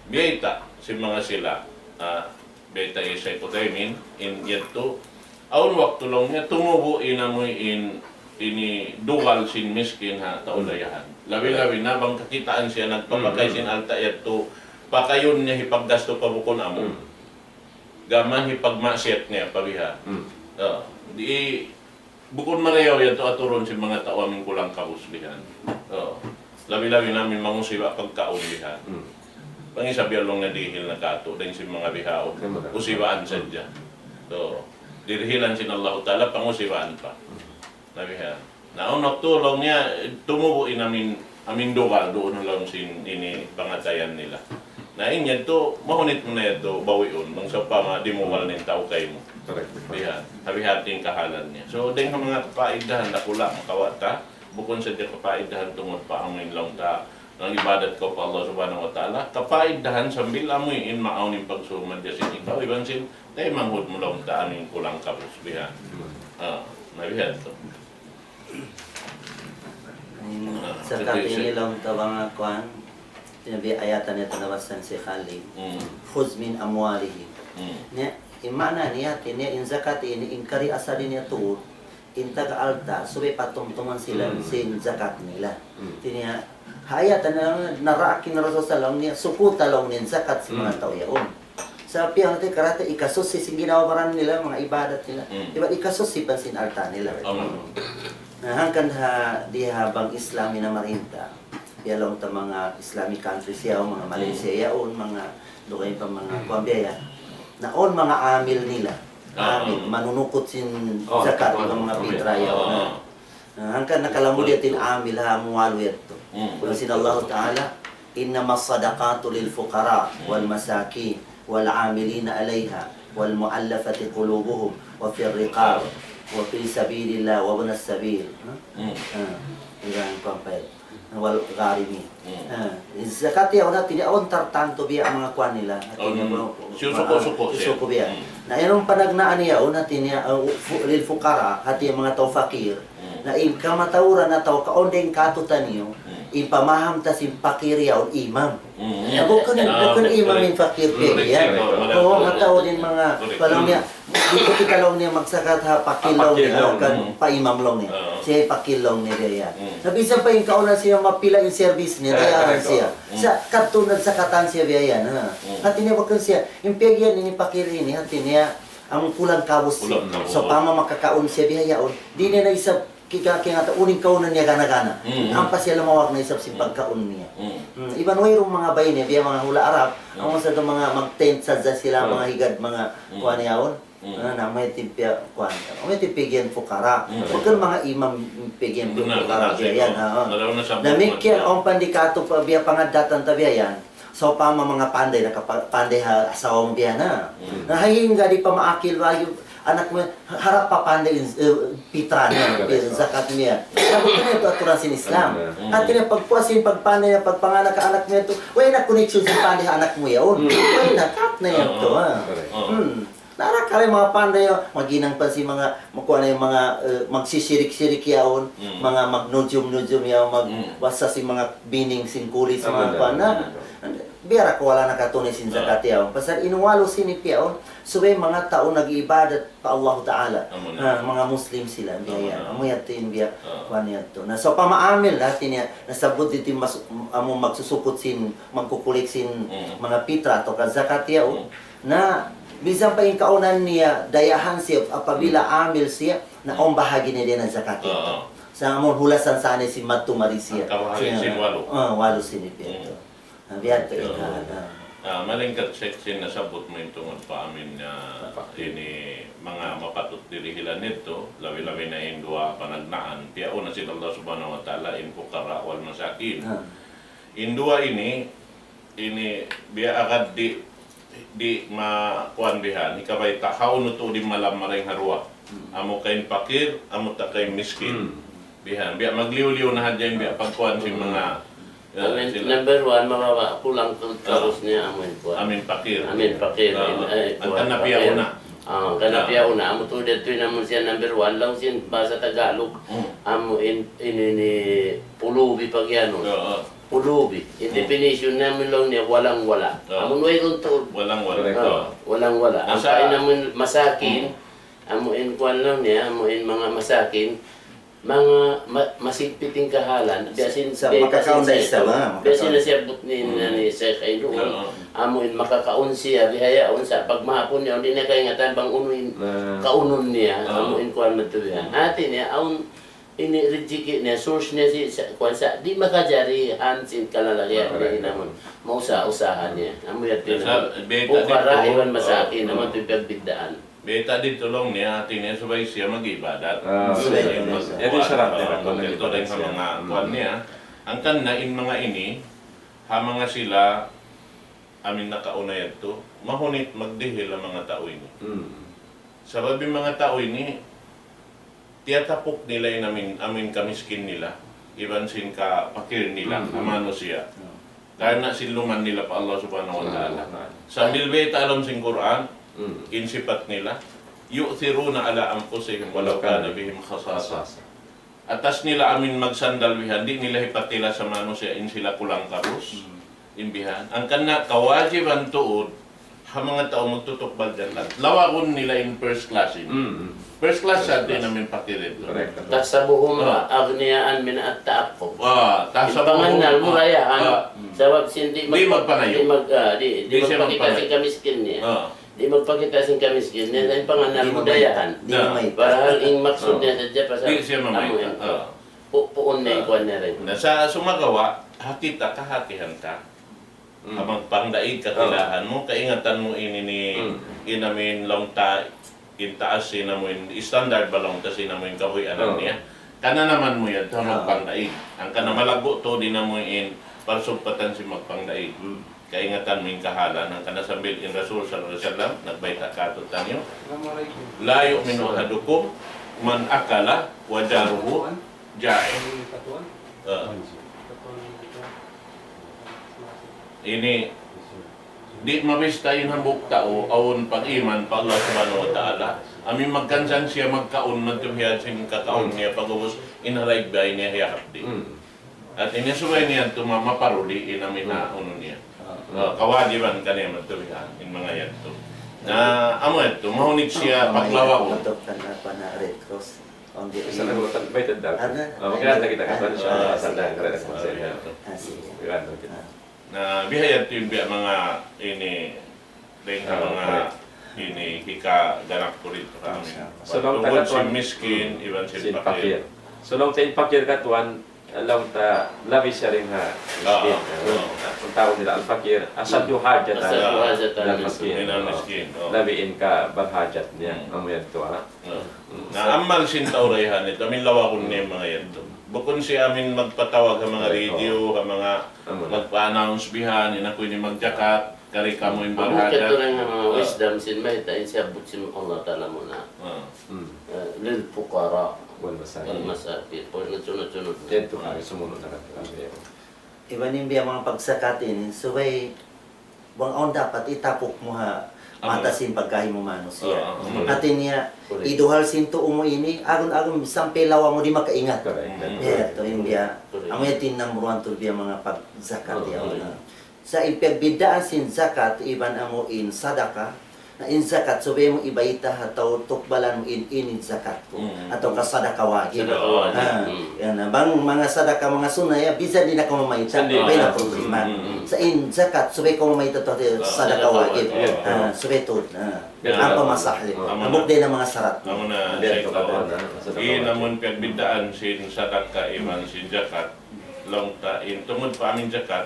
biyayta' sin manga sila, ah, biyayta' hi Shaykh Uthaymin, in yadtu, awn waktu laung niya, tumubu' in amuin ini dugal sin miskin ha tau Hmm. dayahan. Labi-labi na bang kakitaan siya nagpapakay Hmm. sin alta' yadtu, pakayun niya hipaggastu pa bukun amu. Hmm. Gam hipagmaksiyat niya pa biha. Hmm. Oh, di', bukun marayaw yadtu aturun sin manga tau amuin kulang kabus bihan. Oh. Labi-labi na amuin mangusiba pagkaun bihan. Hmm. Bang isab yan laung niya dihil na katu', dayn sin manga bihaun. Yan, madam. Usibaan sadja. So, dirihilan sin Allahu Ta'ala, pangusibaan pa. Hmm. Na bihan. Na, awn waktu laung niya, tumubu' in amuin, amuin dugal duun ha lawm sin ini pangatayan nila. Na in yadtu, mahunit mu na yadtu bawiun, bang sawpama dimugal in tau kaymu. Correct. Bihan. Sabi hati in kahalan niya. So, dayn ha manga kapaidahan dakula' makawa' ta, bukun sadja kapaidahan tungud pa amuin laung ta, nag-ibadat kaw pa Allah Subhanahu wa Ta'ala, kapaidahan sambil amuin maawn in pagsumadja sin ikaw, iban sin taymanghud mu laung ta amuin kulang kabus bihan. Hmm. Ah, na bihan tu. Hmm, Ah, zakat jadi ini sa- laung ta bang kuwan, sinabi ayatan niya tanawasan si Khalid. Hmm. "Khudh min amwalihim." Hmm. Niya, in maana niya, hati niya, in zakat ini, in kari asal niya tuud, in taga alta', subay patumtuman sila Hmm. sin zakat nila. Hmm. Hati niya, ha ayatan niya, naraak in Rasul sallallahu alayhi wasallam niya, sukuta laung niya in zakat sin manga Hmm. tau yaun. Sa' piyang ti karate, ikasusi sin ginhawa-baran nila, manga ibadat nila. Hmm. Iban ikasusi pa sin alta' nila. Amun. Na hangkan ha, di ha bang Islami na marinta. Biya' laung ta manga Islamic countries yaun, manga Malaysia Hmm. yaun, manga, dugay pa manga Hmm. kuwan biya' yan. Na awn manga amil nila. Ah. Amil, manunukut sin Oh, zakat, kuwan. Iban manga Amil. Pitra yaun. Ah. Na, hangkan nakalamud yadtu in amil ha amwalu yadtu. Hmm. Laung sin Allahu Ta'ala, "إنما الصدقات للفقراء والمساكين والعاملين عليها والمؤلفة قلوبهم وفي الرقاب وفي سبيل الله وابن السبيل." Ha? Hmm. Ha. Iban kuwan pa yadtu. والغارمين. Hmm. Ah, zakat yaun hati niya awn tartantu biya' manga kuwan nila. Hati niya Awn bu-, siyusuku-suku ah, siya. Siyusuku biya'. Hmm. Na, yan in panagnaan niya yaun hati niya, ah, fu-, lil fuqara, hati niya manga tau fakir. Hmm. Na in kamatauran atawa kaun dayn kātu'niyu, Hmm. in pamaham ta sin fakir yaun imam. Hmm. Na bukun, Ah, bukun bukun. Imam in fakir Hmm, pegi, ya. Correct. Oo, mataud in manga, Correct. Laung niya, di' kita laung niya magzakat ha pakil Ah, laung pakil niya, laung. Kan Hmm. pa imam laung niya. Oo. Siya pakil laung niya biya' yan. Hmm. Na minsan pa in kauna siya mapila in service niya, Eh, bayaran correct. Siya. Hmm. Sa' kadtu nagsakatan siya biya' yan, ha. Hmm. Hati niya bukun siya, in pegi yan ini pakir ini, hati niya, amu in kulang kabus. Kulang kabus. Sawpama makakaun siya biya' yaun, di' niya na isab kika-, kingata' unu in kaunan niya gana-gana. Mm. Ampa siya lamawag na isab sin Mm. pagkaun niya. Mm. Mm, iban wayruun manga bay niya, biya' manga hula' Arab, Mm. amu sa manga mag-tent sadja sila, Mm. manga higad, manga Mm. kuwan yaun. Mm. Ah, na mayta' in piya-, kuwan. Mayta' in pegi yan fukara. Mm. Bukun manga imam pegi yan Benar, fukara benar, biya' yan, sir. Ha. Lalo na sa Damikkiyan, buwan. Awn pa in di' katu' pa biya' pangaddatan ta biya' yan. Sawpama manga panday, nakapa-, panday ha asawa mu biya' na. Mm. Na ha hangkan di' pa maakil, wala' in anak mu, ha-, harap pa panday in, eh, pitra niya, Correct. Zakat niya. Sabab ini yadtu aturan sin Islam. Mm. Hati niya pagpuas sin pagpanday, pagpanganak ha anak mu yadtu, way na connection sin panday ha anak mu yaun. Mm. Way na, cut na yadtu, Oo. Ha. Correct. Oo. Hmm. Nara kari manga panday, maghinang pa sin manga, makuha na in manga, eh, magsisirik-sirik yaun, Mm. manga magnujum-nujum yaun, mag-, Mm. basta sin manga bining sin kulit, sin manga Tama na. Kuwan na. Tama na. Biya' ra kaw wala' nakatunay sin zakat yaun. Pasal in walu sinip yaun, subay manga tau nag-iibadat pa Allahu Ta'ala. Amu na. Ha, manga Muslim sila, biya' yan. Amu na. Amu yadtu in biya', kuwan yadtu. Na, sawpama amil, hati niya, nasabbut didtu in mas-, amu magsusukut sin, magkukulik sin manga pitra atawa ka zakat yaun. Na, minsan pa in kaunan niya, dayahan siya, apabila amil siya, na awn bahagi niya diyan na zakat yadtu. Sa' amun hulasan sa ini sin madtu mari siya. Hangka bahagi sin walu. Ah, walu sinip yadtu. Na, biya' yadtu in kaadaan. Ah, malingkat, Sheikh, sin nasabbut mu in tungud pa amin na ini manga mapatut dirihilan yadtu, labi-labi na in duwa panagnaan. Piyauna sin Allah Subhanahu wa Ta'ala in fuqara wal masakin. In duwa ini, ini biya' agad di', di' ma-, kuwan bihan, hikabayta', hawnu tuud in malam marayaw ha duwa. Amu ka in pakir, amu ta ka in miskin. Bihan, biya' magliyu-liyu na hadja in biya' pagkuwan sin manga, eh, amin, sila. Number one, mababa', kulang ka-, karus niya, amu in kuwan. Amin pakir. Amin pakir. Ah, in, eh, hangkan kuwan, na piyauna. Ah, hangkan na piyauna. Amu tuud yadtu in amu siya number one, laung sin bahasa Tagalog. Amu in, in, ini pulubi pag-iyanun. Pulubi. In definition niya, amu laung niya, walang-wala. Amun wayruun tuud. Walang-wala. Ah, walang-wala. Hangkan in amun masakin, amu in kuwan laung niya, amu in manga masakin, manga ma-, masigpit in kahalan, biya' sin, sa' biya' makakaun sin da isab, ah, biya' sin makakaun. Nasiyabbut ni, ni Sheikh Aidun. Amu in makakaun siya, bihaun sa' pagmahapun niya, di' niya kaingatan bang unu in kaunun niya, amu in kuwan madtu bihan. Hati niya, awn ini rijiki' niya, source niya sin, sa', kuwan sa', di' makajari han sin kalalagihan niya, amun mausaha-usaha niya. Amu yadtu in pukara iban masakin, amu yadtu in pagbiddaan. Bayta' didtu laung niya, hati niya subay siya mag-ibadat. Ah, subay siya mag-ibadat. Yadtu in sarat niya, ah, mag-ibadat siya. Hangkan na in manga ini, ha manga sila, amin nakauna yadtu, mahunit magdihil in manga tau ini. Sabab in manga tau ini, tiyatapuk nila in amin, amin kamiskin nila, iban sin kapakir nila, ha manusiya'. Karna' sin luman nila pa Allah Subhanahu wa Ta'ala. Sambil bayta' ha lawm sin Qur'an, in sipat nila, يؤثرون على أنفسهم ولو كان بهم خصاصة. Atas nila amin magsandal bihan, di' nila hipatilasa manusiya' in sila kulang karus. In bihan. Hangkan na kawajiban tuud, ha manga tau magtutukbal jakat. Lawagun nila in first class ini. First class sa' di' namin pakirin. Correct. تحسبهم أغنياء من التعفف. Ah, in pangannal mu dayahan. Sabab sin di' magpa-, magpanayu. Di' mag-, ah, di', di' magpakita' sin kamiskin niya. Di' magpakita' sin kamiskin niya, in pangannal mu dayahan. Parahal in maksud niya sadja pasal di' siya mamayta'. Pu-, puun niya in kuwan niya rin. Na sa' sumagawa', ha kita kahatihan ta. Ha magpangdaig katilahan mu, kaingatan mu ini ni in amin laung ta, in taas sin amu in standard ba laung ta sin amu in kabuhianan niya. Kananaman mu yan, ha magpangdaig. Hangkan na malaggu' tuud in amu in parsugpatan sin magpangdaig. Kaingatan mu in kahalan, hangkan na sambil in Rasul sallallahu alayhi wasallam, nagbayta' kātu'niyu, لا يؤمن أحدكم من أكل وجاره جائع. Ah. Ini, di' mabista in hambuuk tau, awn pag-iman pa Allah Subhanahu wa Ta'ala. Amu in magkansan siya magkaun, magtumiyan sin kakaun niya, pag'ubus in ha labi niya hiyahapdi'. Hati niya subay niya yadtu ma-, maparuli in amu in ha unu niya. Ah, kawajiban kaniya magtumiyan, in manga yadtu. Na, amu yadtu, mahunit siya paglawagun. Mayta' da. Ah, magkita kita, insya Allah, sa Red Cross. Ah, sige. Na, bihaun in biya' manga ini, dayn ha manga ini, hikaganap ku didtu kami. Tungud sin miskin, iban sin pakir. So, laung ta in pakir katuan, laung ta labi siya dayn ha miskin. Ang tawag nila al-fakir, أشد حاجة من المسكين. Labi in kabarhajat niya. Amu yadtu, ha? Na, amal sin tau dayahan ini, amin lawagun niya in manga yadtu. Bukun siya amin magpatawag ha manga radio, ha manga magpa-announce bihan, in aku ini magjakat, kari kamu in barhajat. Amu yadtu in manga wisdom sin mayta' in siyabbut sin Allah Ta'ala muna. Ah. للفقراء والمساكين. والمساكين. Pag nagsunod-sunod na. Yadtu ka, sumunod na ka. Iban in biya' manga pagzakat ini, subay bang awn dapat itapuk mu ha mata sin pagkahi mu manusiya'. Ah, ah. Hati niya, iduhal sin tuu mu ini, agun-agun sampay lawa mu di' makaingat. Correct. Yadtu in biya', amu yadtu in number one tuud biya' manga pagzakat yaun. Sa' in pagbiddaan sin zakat iban amu in sadaka, na in zakat subay mu ibayta' ha tau tukbalan mu in ini zakat ku. Mm. Atawa ka sadaka wajib. Sadaka wajib. Ha. Mm. Yan na. Bang manga sadaka, manga sunnat ya, bisan di' na kaw mamayta'. Sandi. Way na problema. Mm, mm. Sa' in zakat, subay kaw mamayta' tuud ha sadaka wajib. Ah, sadaka wajib. Ha, subay tuud. Ha. Yan. Ampa masahi. Amu na. Hambuuk dayn ha manga sarat. Amu na, Yan, Sheikh, sadaka wajib. Sadaka wajib. In amun pagbiddaan sin sadaka iban sin zakat, laung ta in tungud pa amun zakat,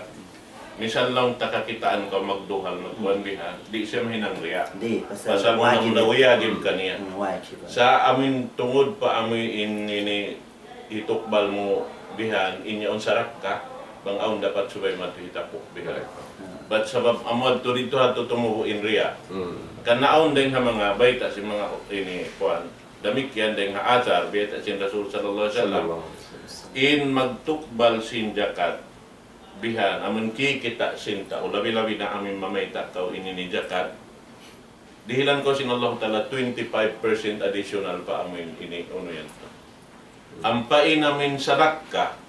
misal laung ta kakitaan kaw magduhal, magkuan bihan, di' siya mahinang riya'. Di', pasal wajib. Pasal wajib kaniya. Hmm, wajib. Sa' amun tungud pa amun in ini hitukbal mu bihan, in yaun sadaka, bang awn dapat subay madtu hitapuk bihan. Correct. Hmm. Bat sabab amu adtu didtu ha tuud tumubu' in riya'. Hmm. Karna' awn dayn ha manga bayta' sin manga ini kuan. Damikkiyan dayn ha athar, bayta' sin Rasul sallallahu alayhi wasallam. Sallallahu alayhi wasallam. In magtukbal sin zakat, bihan, amun kikita' sin tau, labi-labi na amun mamayta' kaw ini in zakat, dihilan kaw sin Allah Ta'ala twenty-five percent additional pa amun ini, unu yan. Ampa in amun sadaka,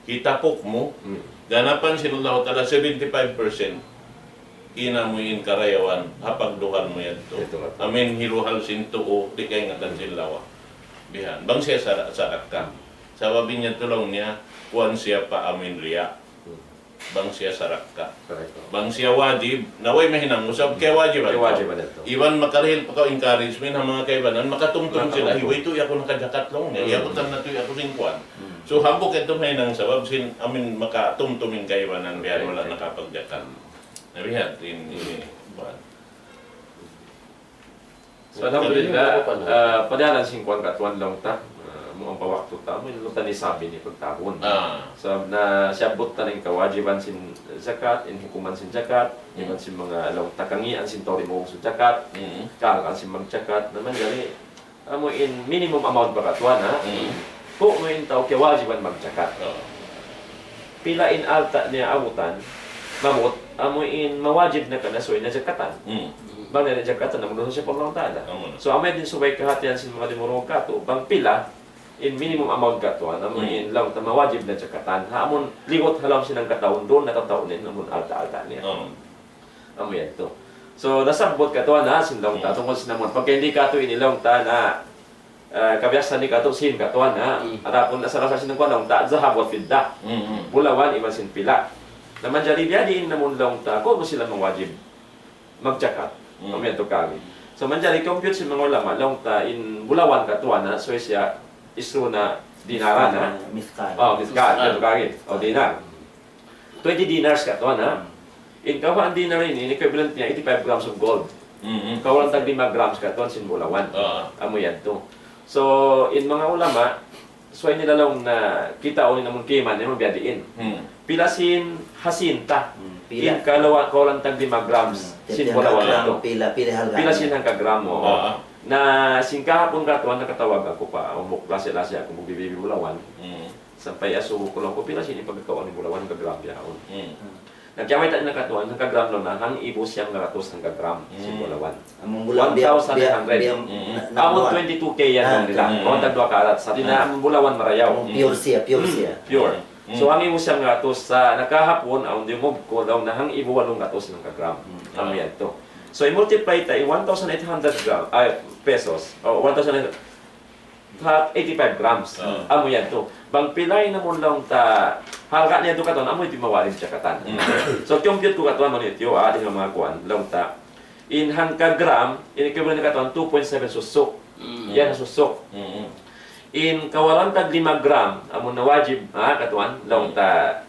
hitapuk mu, Hmm. ganapan sin Allah Ta'ala seventy-five percent. In amun karayawan, ha pagduhal mu yadtu. Ito nga. Amun hiduhal sin tuu, di' kaingatan sin lawa. Bihan, bang siya sara-, sadaka. Sabab in yadtu laung niya, kuan siya pa amun riya'. Hmm. Bang siya sadaka. Correct. Bang siya wajib, na way mahinang mu, sabab kawajiban. Kawajiban yadtu. Iban makarihil pa kaw encouragement ha manga kaibanan, makatumtum sila, "Ay, way tuud aku nakazakat laung niya. Hmm. Iyabutan na tuud aku sin kuan." Hmm. So, hambuuk yadtu mahinang sabab sin, amun makatumtum in kaibanan, bihan wala' nakapagzakat. Hmm. Na bihan, in, in, in, kuan. So, alhamdulillah, ah, padalan sin kuan katuan laung ta, ah, amu in pa waktu ta, amu in laung ta nisab ini pagtahun. Ah. Sabab na siyabbut ta in kawajiban sin zakat, in hukuman sin zakat, Hmm. iban sin manga laung ta kangīan sin tau dimungug sin zakat, Hmm. kahalan sin magzakat, na manjari, amu in minimum amount pa katuan, ha? Hmm. Kunu' in tau kiyawajiban magzakat. Oh. Pila in alta' niya abutan, maabut, amu in mawajib na kaniya subay niya zakatan. Hmm. Bang niya zakatan, amu dusa siya pa Allah Ta'ala. Amu na. So, amu yan in subay kahatihan sin manga dimurung katu', bang pila in minimum amount katuan, amu Hmm. in laung ta mawajib na zakatan. Ha, amun liwat ha lawm sin hangkatahun duun, na tataw in amun alta'-alta' niya. Oh. Amu yadtu. So, nasabbut katuan na, sin laung ta, Hmm. tungkul sin amun. Pagka hindi katu' ini laung ta na, ah, kabiyasahan ini katu' sin katuan na. Hmm. Adapun asal-asal sin kuan laung ta, zahab wal fidda. Hmm, hmm. Bulawan iban sin pila. Na manjari biya' diin in amun laung ta, kunu' sila mawajib magzakat. Hmm. Amu yadtu kami. So, manjari compute sin manga ulama, laung ta in bulawan katuan na, so siya, isruna dinaran na. Mithqal. Oh, mithqal, Mithqal. Yadtu kami. Oh, dinar. Twenty dinars katuan, ha? Hmm. In kawhaan dinar ini, in equivalent niya, eighty-five grams of gold. Mm-hmm. Kawalan tag lima grams katuan sin bulawan. Ah. Amu yadtu. So, in manga ulama, subay nila laung na kitaun in amun kima niya, amu biya' diin. Hmm. Pila sin hasin ta. Hmm, pila. In kalawa-, kawalan tag lima grams Hmm, sin bulawan gram, yadtu. Pila, pila halga' niya. Pila sin hangka gram, oo. Ah. Na sin kahapun katuan nakatawag aku pa, umuk lasi-lasi aku magbibibi bulawan. Hmm. Sampay asubu ku laung ku pila sin pagkakaun in bulawan ka gram yaun. Hmm. Na kiyamayta' nila katuan, hangka gram laung na, hangka ibu siyam ratus hangka gram sin Hmm. bulawan. Amun bulawan biya', one thousand nine hundred. Biya', biya', Hmm. na, na, Amun one. Twenty-two K yan Ah, laung nila. Hmm. Kawalan tag duwa karat. Sa' di na Hmm. amun bulawan marayaw. Hmm. Pure siya, pure Hmm. siya. Pure. Hmm. So, hangka ibu siyam ratus sa' nakahapun, awn dimungug ku laung na hangka ibu walung ratus hangka gram. Hmm. Amu Ah. yadtu. So, i-multiply ta in one thousand eight hundred gram, ay, pesos. O, one thousand eight hundred. Ha, eighty-five grams. Ah. Amu yadtu. Bang pila in amun laung ta, halga' niya yadtu katuan, amu yadtu in mawajib zakatan. Mm. So, compute ku katuan, amu yadtu, ah, di' na manga kuan, laung ta. In hangka gram, in equivalent katuan, two point seven susuk. Mm. Yan, susuk. Mm-mm. In kawalan tag lima gram, amun na wajib, ah, katuan, laung Mm. ta,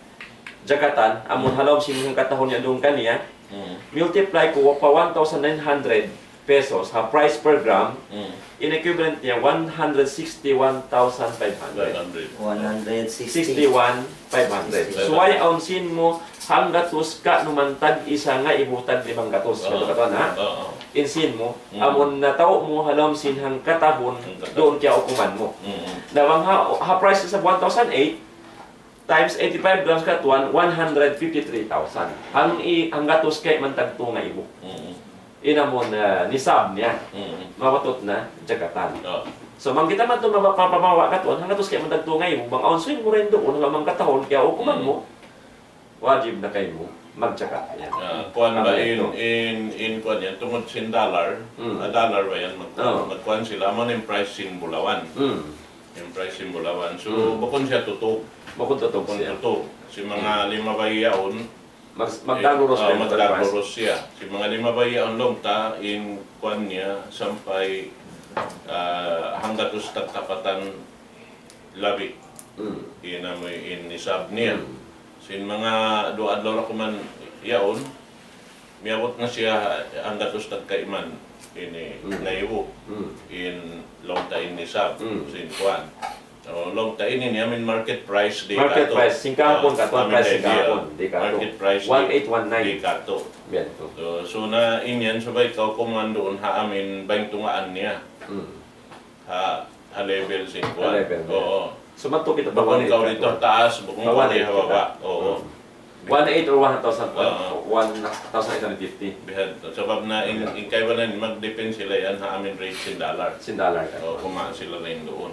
zakatan, amun Mm. ha lawm sin hangka tahun niya duun kaniya, Mm. multiply ku pa one thousand nine hundred pesos, ha price per gram, Mm. in equivalent niya, one hundred sixty-one thousand five hundred. Five hundred. One hundred sixty. Sixty-one five hundred. Sixty. So, way awn sin mu, hanggatus ka numan tag isa nga ibu tag limanggatus. Oo. Katu' katuan, ha? Oo. In sin mu, Mm. amun nataw mu, ha lawm sin hangka tahun, Hangka tahun. Duun kiya hukuman mu. Mm. Na bang ha, ha price sa one thousand eight, times eighty-five grams katuan, one hundred fifty-three thousand. Hang i-, hanggatus kay man tag tunga ibu. Mm. In amun, ah, nisab niya. Mm. Mapatut na zakatan. Oh. So, bang kita man tu mapa-, mapamawa' katuan, hanggatus kay man tag tunga ibu, bang awn swing mu rin duun, hangka man katahun, kiya hukuman Mm. mu. Wajib na kaymu magjakat. Yan. Ah, kuwan ba in, in, in kuwan yan, tungud sin dollar, ah, dollar ba yan, mag-, magkuwan sila, amu na in price sin bulawan. In price sin bulawan. So, bukun siya tutug. Bukun tutug siya. Bukun tutug. Sin manga lima bay yaun, mag-, magdagurus pa in price. Magdagurus siya. Sin manga lima bay yaun laung ta, in kuwan niya, sampay, ah, hanggatus tagkapatan labi. In amu in nisab niya. Sin manga duwa adlaw ra kuman yaun, miyabut na siya hanggatus tagkaiman ini ngaibu. In laung ta in nisab, sin kuwan. O, laung ta ini niya, amu in market price di katu'. Market price, sin kahapun katu', amu in price sin kahapun, di katu'. Market price di katu'. One eight one nine. Biya' tu. So, so na in yan, subay kaw kumuan duun ha amu in bang tungaan niya. Ha, ha level sin kuwan. Ha level niya. Oo. So, madtu kita pa one eight. Bukun kaw didtu ha taas, bukun kaw didtu ha baba'. Oo. One eight or one thousand, one thousand eight hundred fifty. Bihan. Sabab na in, in kaibanan, mag-depend sila yan ha amu in rate sin dollar. Sin dollar ka. Oo, kuma sila na in duun.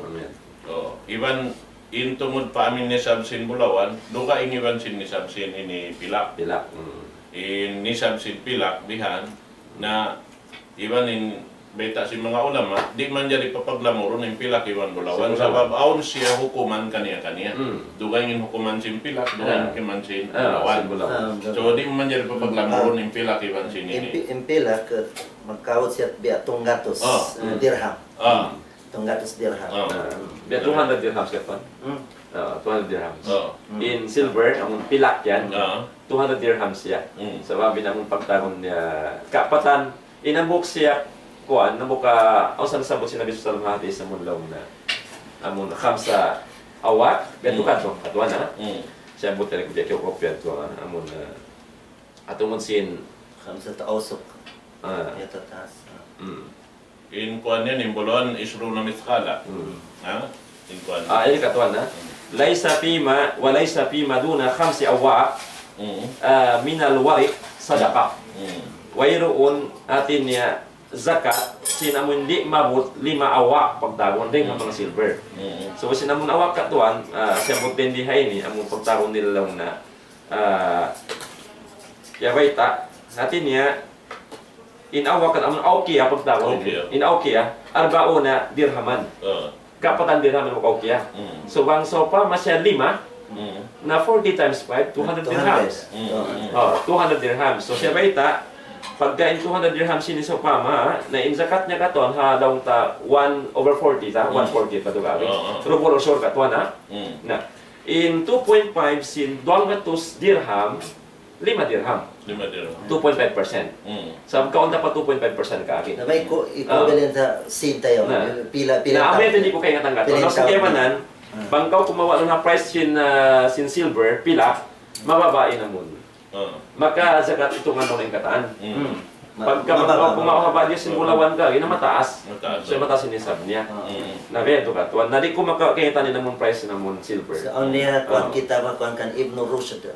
Oo. Iban in tungud pa amu in nisab sin bulawan, dugaing iban sin nisab sin ini pilak. Pilak. In nisab sin pilak, bihan, na iban in bayta' sin manga ulama, di' manjari papaglamurun in pilak iban bulawan. Sin bulawan. Sabab awn siya hukuman kaniya-kaniya. Dugaing in hukuman sin pilak, dugaing in hukuman sin bulawan. So, di' manjari papaglamurun in pilak iban sin ini. In pi-, in pilak, eh, magkaut siya biya' tunggatus, eh, dirham. Tunggatus dirham. Biya' two hundred dirham siya pa. Ah, two hundred dirhams. In silver, amun pilak yan, two hundred dirhams siya. Sabab in amun pagtawagun niya, kapatan, in hambuuk siya, kuwan, hambuuk ka, aw sa nasabbut sin Nabi sallallahu alayhi wasallam ha hadith, amun laung niya, amun khamsa awaq, biya' tu katu', katu' na. Siya buta na kuya kiyo kopiya tu, amun, ah, atau mun sin. Khamsat awsuq. Ah. Biya' tataas. In kuwan yan, in bulawan, isruna mithqala. Ha? In kuwan. Ah, ini katuan, ha? ليس فيما، وليس فيما دون خمس أواق، ah, من الورق صدقة. Wayruun hati niya zakat sin amun di' maabut lima awaq pagtawagun dayn ha manga silver. So, sin amun awaq katuan, ah, siyabbut dayn di ha ini, amun pagtawagun nila laung niya, ah, ya bayta', hati niya, in awaq kan amun awqiya pagtawagun. Awqiya. In awqiya, أربعون درهما. Ah. Kapatan dirham in awqiya. So, bang sawpama siya lima, na forty times five, two hundred dirhams. Oh, two hundred dirhams. So, siya bayta', pagka in two hundred dirhams ini sawpama, na in zakat niya katuan, ha, laung ta one over forty ta, one forty pa tu kari. Ah, ah. Rubu' ushur katuan, ha? Na, in two point five sin duwanggatus dirham, lima dirham. Lima dirham. Two point five percent. Sabab kaun ta pa two point five percent kari. Na, may ko-, equivalent sa sin ta yan. Na. Pila, pila. Na, amu yan, di' ku kaingatan katu'. Pila. Laung sin kaibanan, bang kaw kumawa' na price sin, ah, sin silver, pila, mababa' in amun. Ah. Maka zakat itungan mu na in katan. Pagka mababa', kumawa' ha value sin bulawan kari, na mataas. Mataas. So, mataas in nisab niya. Na, biya' tu katuan. Na, di' ku maka-, kaingatan in amun price in amun silver. So, only, ah, kuwan kita, kuwan kan Ibn Rushd.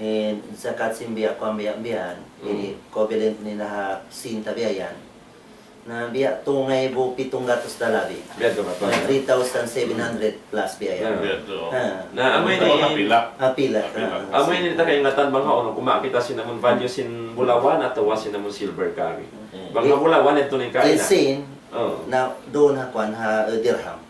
In zakat sin biya' kuwan biya', biya' yan, ini equivalent nila ha sin ta biya' yan. Na biya' tu ngaibu pitung gatus da labi. Biya' tu, biya' tu. Na three thousand seven hundred plus biya' yan. Biya' tu. Ha. Na amu ini, ha, pilak. Ha, pilak. Amu ini ta kaingatan bang ha unu, kumawa' kita sin amun value sin bulawan atawa sin amun silver kari. Bang ha bulawan, yadtu na in kaina. In sin, na duun ha kuwan, ha, eh, dirham.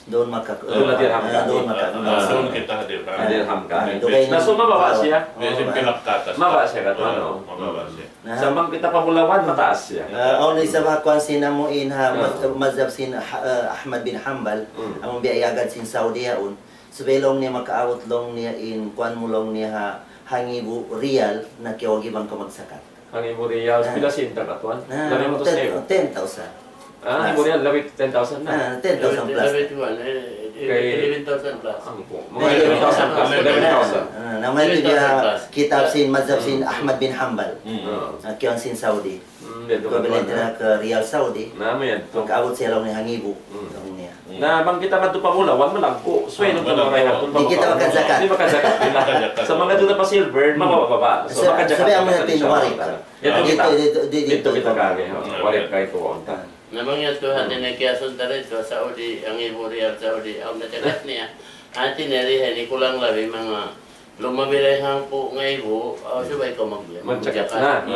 Duun maka-, duun na dirham kari. Duun maka-, duun kita ha dirham. Ha dirham kari. Na, so mababa' siya. Biya' sin pilak katas. Mababa' siya katu', unu? Mababa' siya. Na, sa' bang kita pa bulawan, mataas siya. Ah, awn isab ha kuwan sin amu in ha, maz-, mazhab sin ha, eh, Ahmad bin Hanbal, amu biya' iyagad sin Saudi yaun. Subay laung niya makaabut laung niya in kuwan mu laung niya ha, hangibu riyal na kiyawagi bang kaw magzakat. Hangibu riyal, pila sin ta katuan? Labi matus ten, ten thousand. Ah, hangibu riyal, labi ten thousand na. Ah, ten thousand plus. Labi, labi, eh, eleven thousand plus. Ampo. Mga eleven thousand plus, eleven thousand. Ah, na, may eleven thousand plus. Kitab sin mazhab sin Ahmad bin Hanbal. Ah, kiyaun sin Saudi. Equivalent na ka riyal Saudi. Na, amu yan. Pagkaabut siya laung niya hangibu. Laung niya. Na, bang kita madtu pa bulawan, malaggu'. So, ah, malaggu'. Di' kita makazakat. Di' makazakat. Sa' bang madtu pa silver, mababa'. So, makazakat. Sabi, amu na in warik. Didtu kita. Didtu, didtu, didtu kita kari, ha. Warik kari ku unta. Na, bang yadtu, hati niya kiyasun ta didtu ha Saudi, hangibu riyal Saudi, awn na zakat niya. Hati niya di' ini kulang labi manga Lumabi ra in hangpu' ngaibu, ah, subay kaw mag-, magjakat na.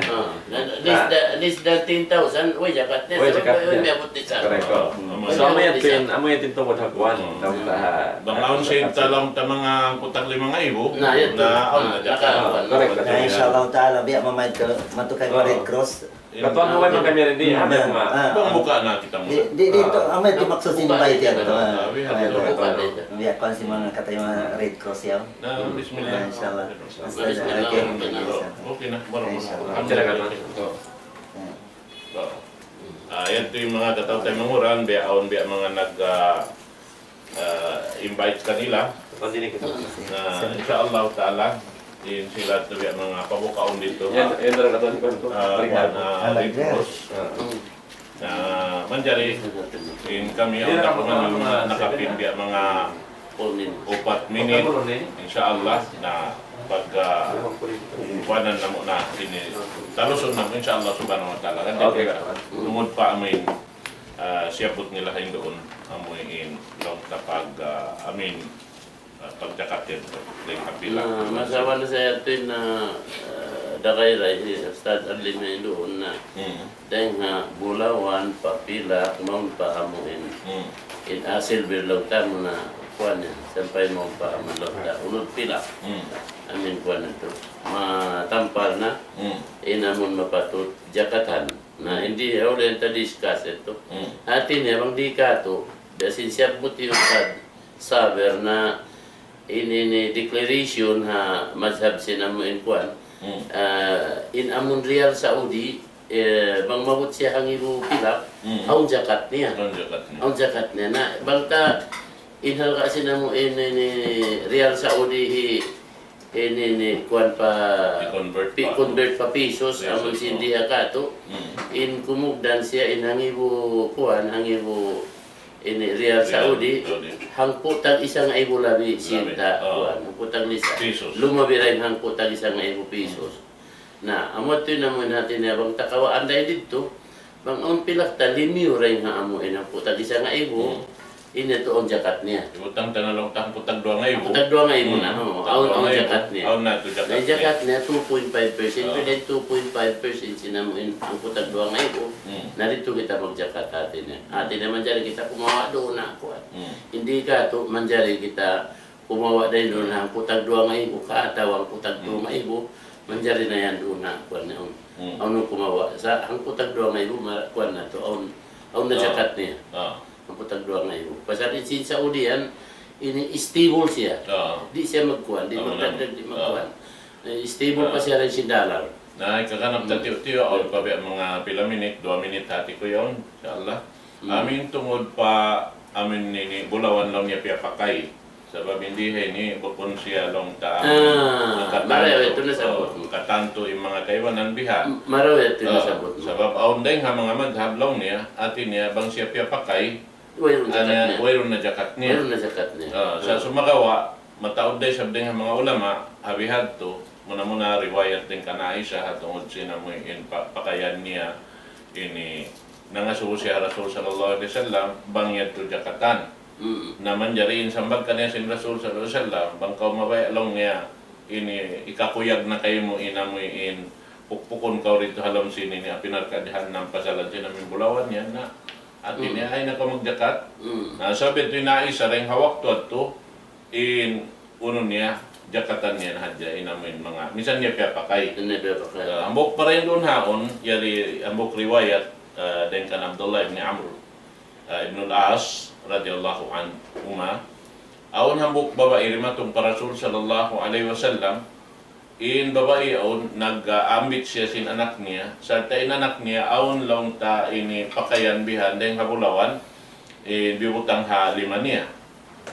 Ah, na, less than, less than ten thousand, way jakat niya. Way jakat niya. Sabab way miyabut nisan. Correct. So, amu yan in, amu yan in tungud ha kuwan. Bang awn sin talaw ta manga hangpu' tag lima ngaibu, na, yan na, na, correct. Na, insha Allah ta'ala, biya' mamayad ka, matukay pa Red Cross. Katuan mu man kami rin di, ha, biya' ma-, bang buka na kita mu. Di, di, di, to, amu yan in maksud sin invite yan, to, ah. Buka na ito. Biya' kuwan sin manga kataymanghuran Red Cross yan. Na, bismillah. Insha Allah. Bismillah. Okay. Okay na, insha Allah. Silakan, ha. So, ah, yan in manga kataymanghuran, biya' awn, biya' manga nag, ah, ah, invite kanila. Na, insha Allah ta'ala, in sila tuud biya' manga pabukaun didtu. Yan, yan, ah, Red Cross. Na, manjari, in kami, awn na kuman nakapin biya' manga upat minit, insha Allah, na pag, ah, kuwanan namu' na ini, talusun namu', insha Allah subhanahu wa ta'ala. Kan, okay, tungud pa amin, ah, siyabut nila ha duun, amu in laung ta pag, ah, amin, ah, pagjakat yan, dayn ha pilak. Na, masawa na sa yadtu in, ah, ah, dagay ra hi Ustadz Arlin na duun na. Dayn ha Bulawan pa Pilak, mawn pa amu in, in, ah, Silver laung ta amu na, kuwan yan, sampay mawn pa amu laung ta Ulud Pilak. Amin kuwan yadtu. Matampal na, in amun mapatut jakatan. Na, in di, uli ta discuss yadtu. Hati niya, bang di katu', biya' sin siyabut hi Ustadz Saber na in ini declaration ha madhab sin amu in kuwan. Ah, in amun Riyal Saudi, eh, bang maabut siya hangibu pilak, awn jakat niya. Awn jakat niya. Awn jakat niya. Na, bang ta, in halga' sin amu in ini Riyal Saudi hi, in ini kuwan pa, i-convert pa, convert pa pesos, amun sin di ha katu'. In kumugdan siya in hangibu kuwan, hangibu ini Riyal Saudi, hangpu' tag isa ngaibu labi sin ta kuwan, hangpu' tag isa. Lumabi ra in hangpu' tag isa ngaibu pesos. Na, amu yadtu in amu in hati niya bang ta kawaan da didtu, bang awn pilak ta limiyu ra in ha amu in hangpu' tag isa ngaibu, in yadtu awn jakat niya. Ibutang ta na laung ta hangpu' tag duwa ngaibu. Hangpu' tag duwa ngaibu na, awn, awn jakat niya. Awn na yadtu jakat niya. Na jakat niya two point five percent, pwede two point five percent sin amu in hangpu' tag duwa ngaibu. Na didtu kita magjakat hati niya. Hati niya manjari kita kumawa' duun na kuwan. Di katu', manjari kita kumawa' dayn duun na hangpu' tag duwa ngaibu ka atawa hangpu' tag tū ngaibu, manjari na yan duun na kuwan niya. Awn kumawa' sa hangpu' tag duwa ngaibu, ma-, kuwan na yadtu, awn, awn na jakat niya. Hangpu' tag duwa ngaibu. Pasal in sin Saudi yan, ini stable siya. Di' siya magkuwan, di' magdagdag, di' magkuwan. Eh, stable pa siya dayn sin dollar. Na, ikakanap ta tiyu'-tiyu', awn pa biya' manga pila minit, duwa minit hati ku yaun, insha Allah. Amin tungud pa amin ini bulawan laung niya piyapakay. Sabab in di ha ini bukun siya laung ta, ah, marayaw yadtu nasabbut mu. Katantu in manga kaibanan bihan. Marayaw yadtu nasabbut mu. Sabab awn dayn ha manga madhab laung niya, hati niya bang siya piyapakay, wayruun na jakat niya. Wayruun na jakat niya. Ah, sa sumagawa', mataud da isab dayn ha manga ulama, ha bihadtu, muna-muna riwayat dayn kan Aisha, ha tungud sin amu in pa-, pakayan niya, ini, nangasubu siya ha Rasul sallallahu alayhi wasallam, bang yadtu jakatan. Na manjari in sambag kaniya sin Rasul sallallahu alayhi wasallam, bang kaw mabaya' laung niya, ini, hikakuyag na kaymu in amu in pukpukun kaw didtu ha lawm sin ini api narka' jahannam pasalan sin amu in bulawan yan na. Hati niya, ayaw na kaw magjakat. Na sabab yadtu in Aisha, dayn ha waktu yadtu, in unu niya, jakatan niya na hadja, in amu in manga, minsan niya piyapakay. Minsan niya piyapakay. Ah, hambuuk pa dayn duun haun, yari hambuuk riwayat, ah, dayn kan Abdullah ibn Amr, ah, ibn al-As, radiyallahu anhuma. Awn hambuuk babai dimatung pa Rasul sallallahu alayhi wasallam, in babai yaun, nag-aambit siya sin anak niya. Sarta' in anak niya, awn laung ta ini pakayan bihan dayn ha bulawan, in bibutang ha lima niya.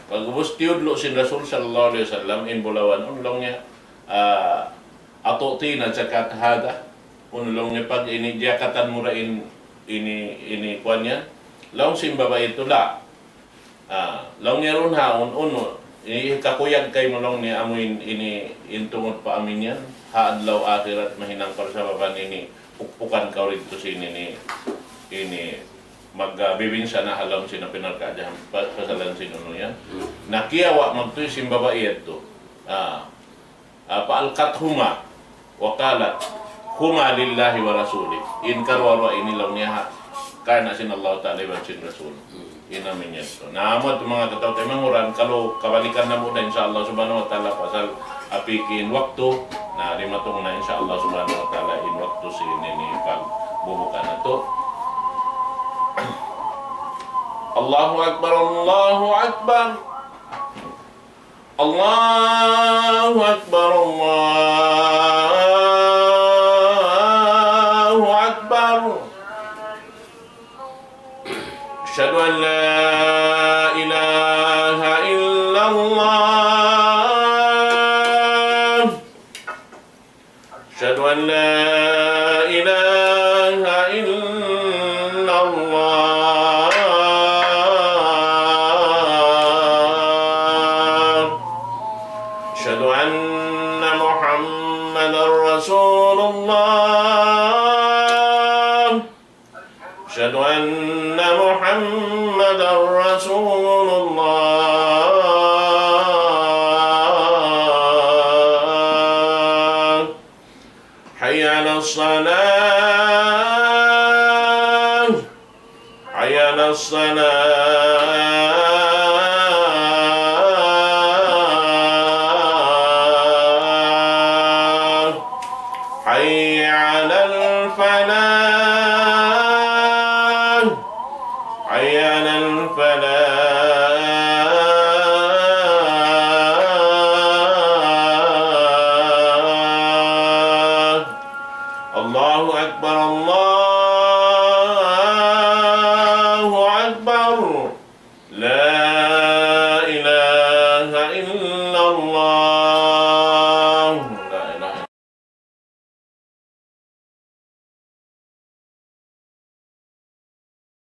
Pag'ubus tiyudlu' sin Rasul sallallahu alayhi wasallam, in bulawan, unu laung niya, ah, "أتعطينا زكاة هذا؟" Unu laung niya, pag ini jakatan mu ra in, ini, ini kuwan yan? Laung sin babai yadtu, "La." Ah, laung niya duun haun, unu, ini kakuyag kaymu laung niya amu in, ini, in tungud pa amin yan, ha adlaw akhirat mahinang parsababan ini, pukpukan kaw didtu sin ini, ini, mag, ah, bibinsana' ha lawm sin api narka' jahannam, pa-, pasalan sin unu yan. Na kiyawa' magtuy sin babai yadtu. Ah, apa, فألقتهما وقالت هما لله ورسوله. In karuwa-ruwa ini laung niya ha, karna' sin Allah Ta'ala iban sin Rasul. In amu yan. So, na amu yadtu manga kataw-taymanghuran, kalu kabalikan namu' da, insya Allah Subhanahu wa Ta'ala, pasal apiki in waktu, na dimatung na, insya Allah Subhanahu wa Ta'ala, in waktu sin ini pagbubuka natu'. الله أكبر، الله أكبر. الله أكبر، الله أكبر. أشهد أن لا إله إلا الله. أشهد أن لا إله إلا الله. أشهد أن محمدا رسول الله. أشهد أن محمدا رسول الله. حي على الصلاة. حي على الصلاة. حي على الفلاح. حي على الفلاح. الله أكبر، الله أكبر. لا إله إلا الله.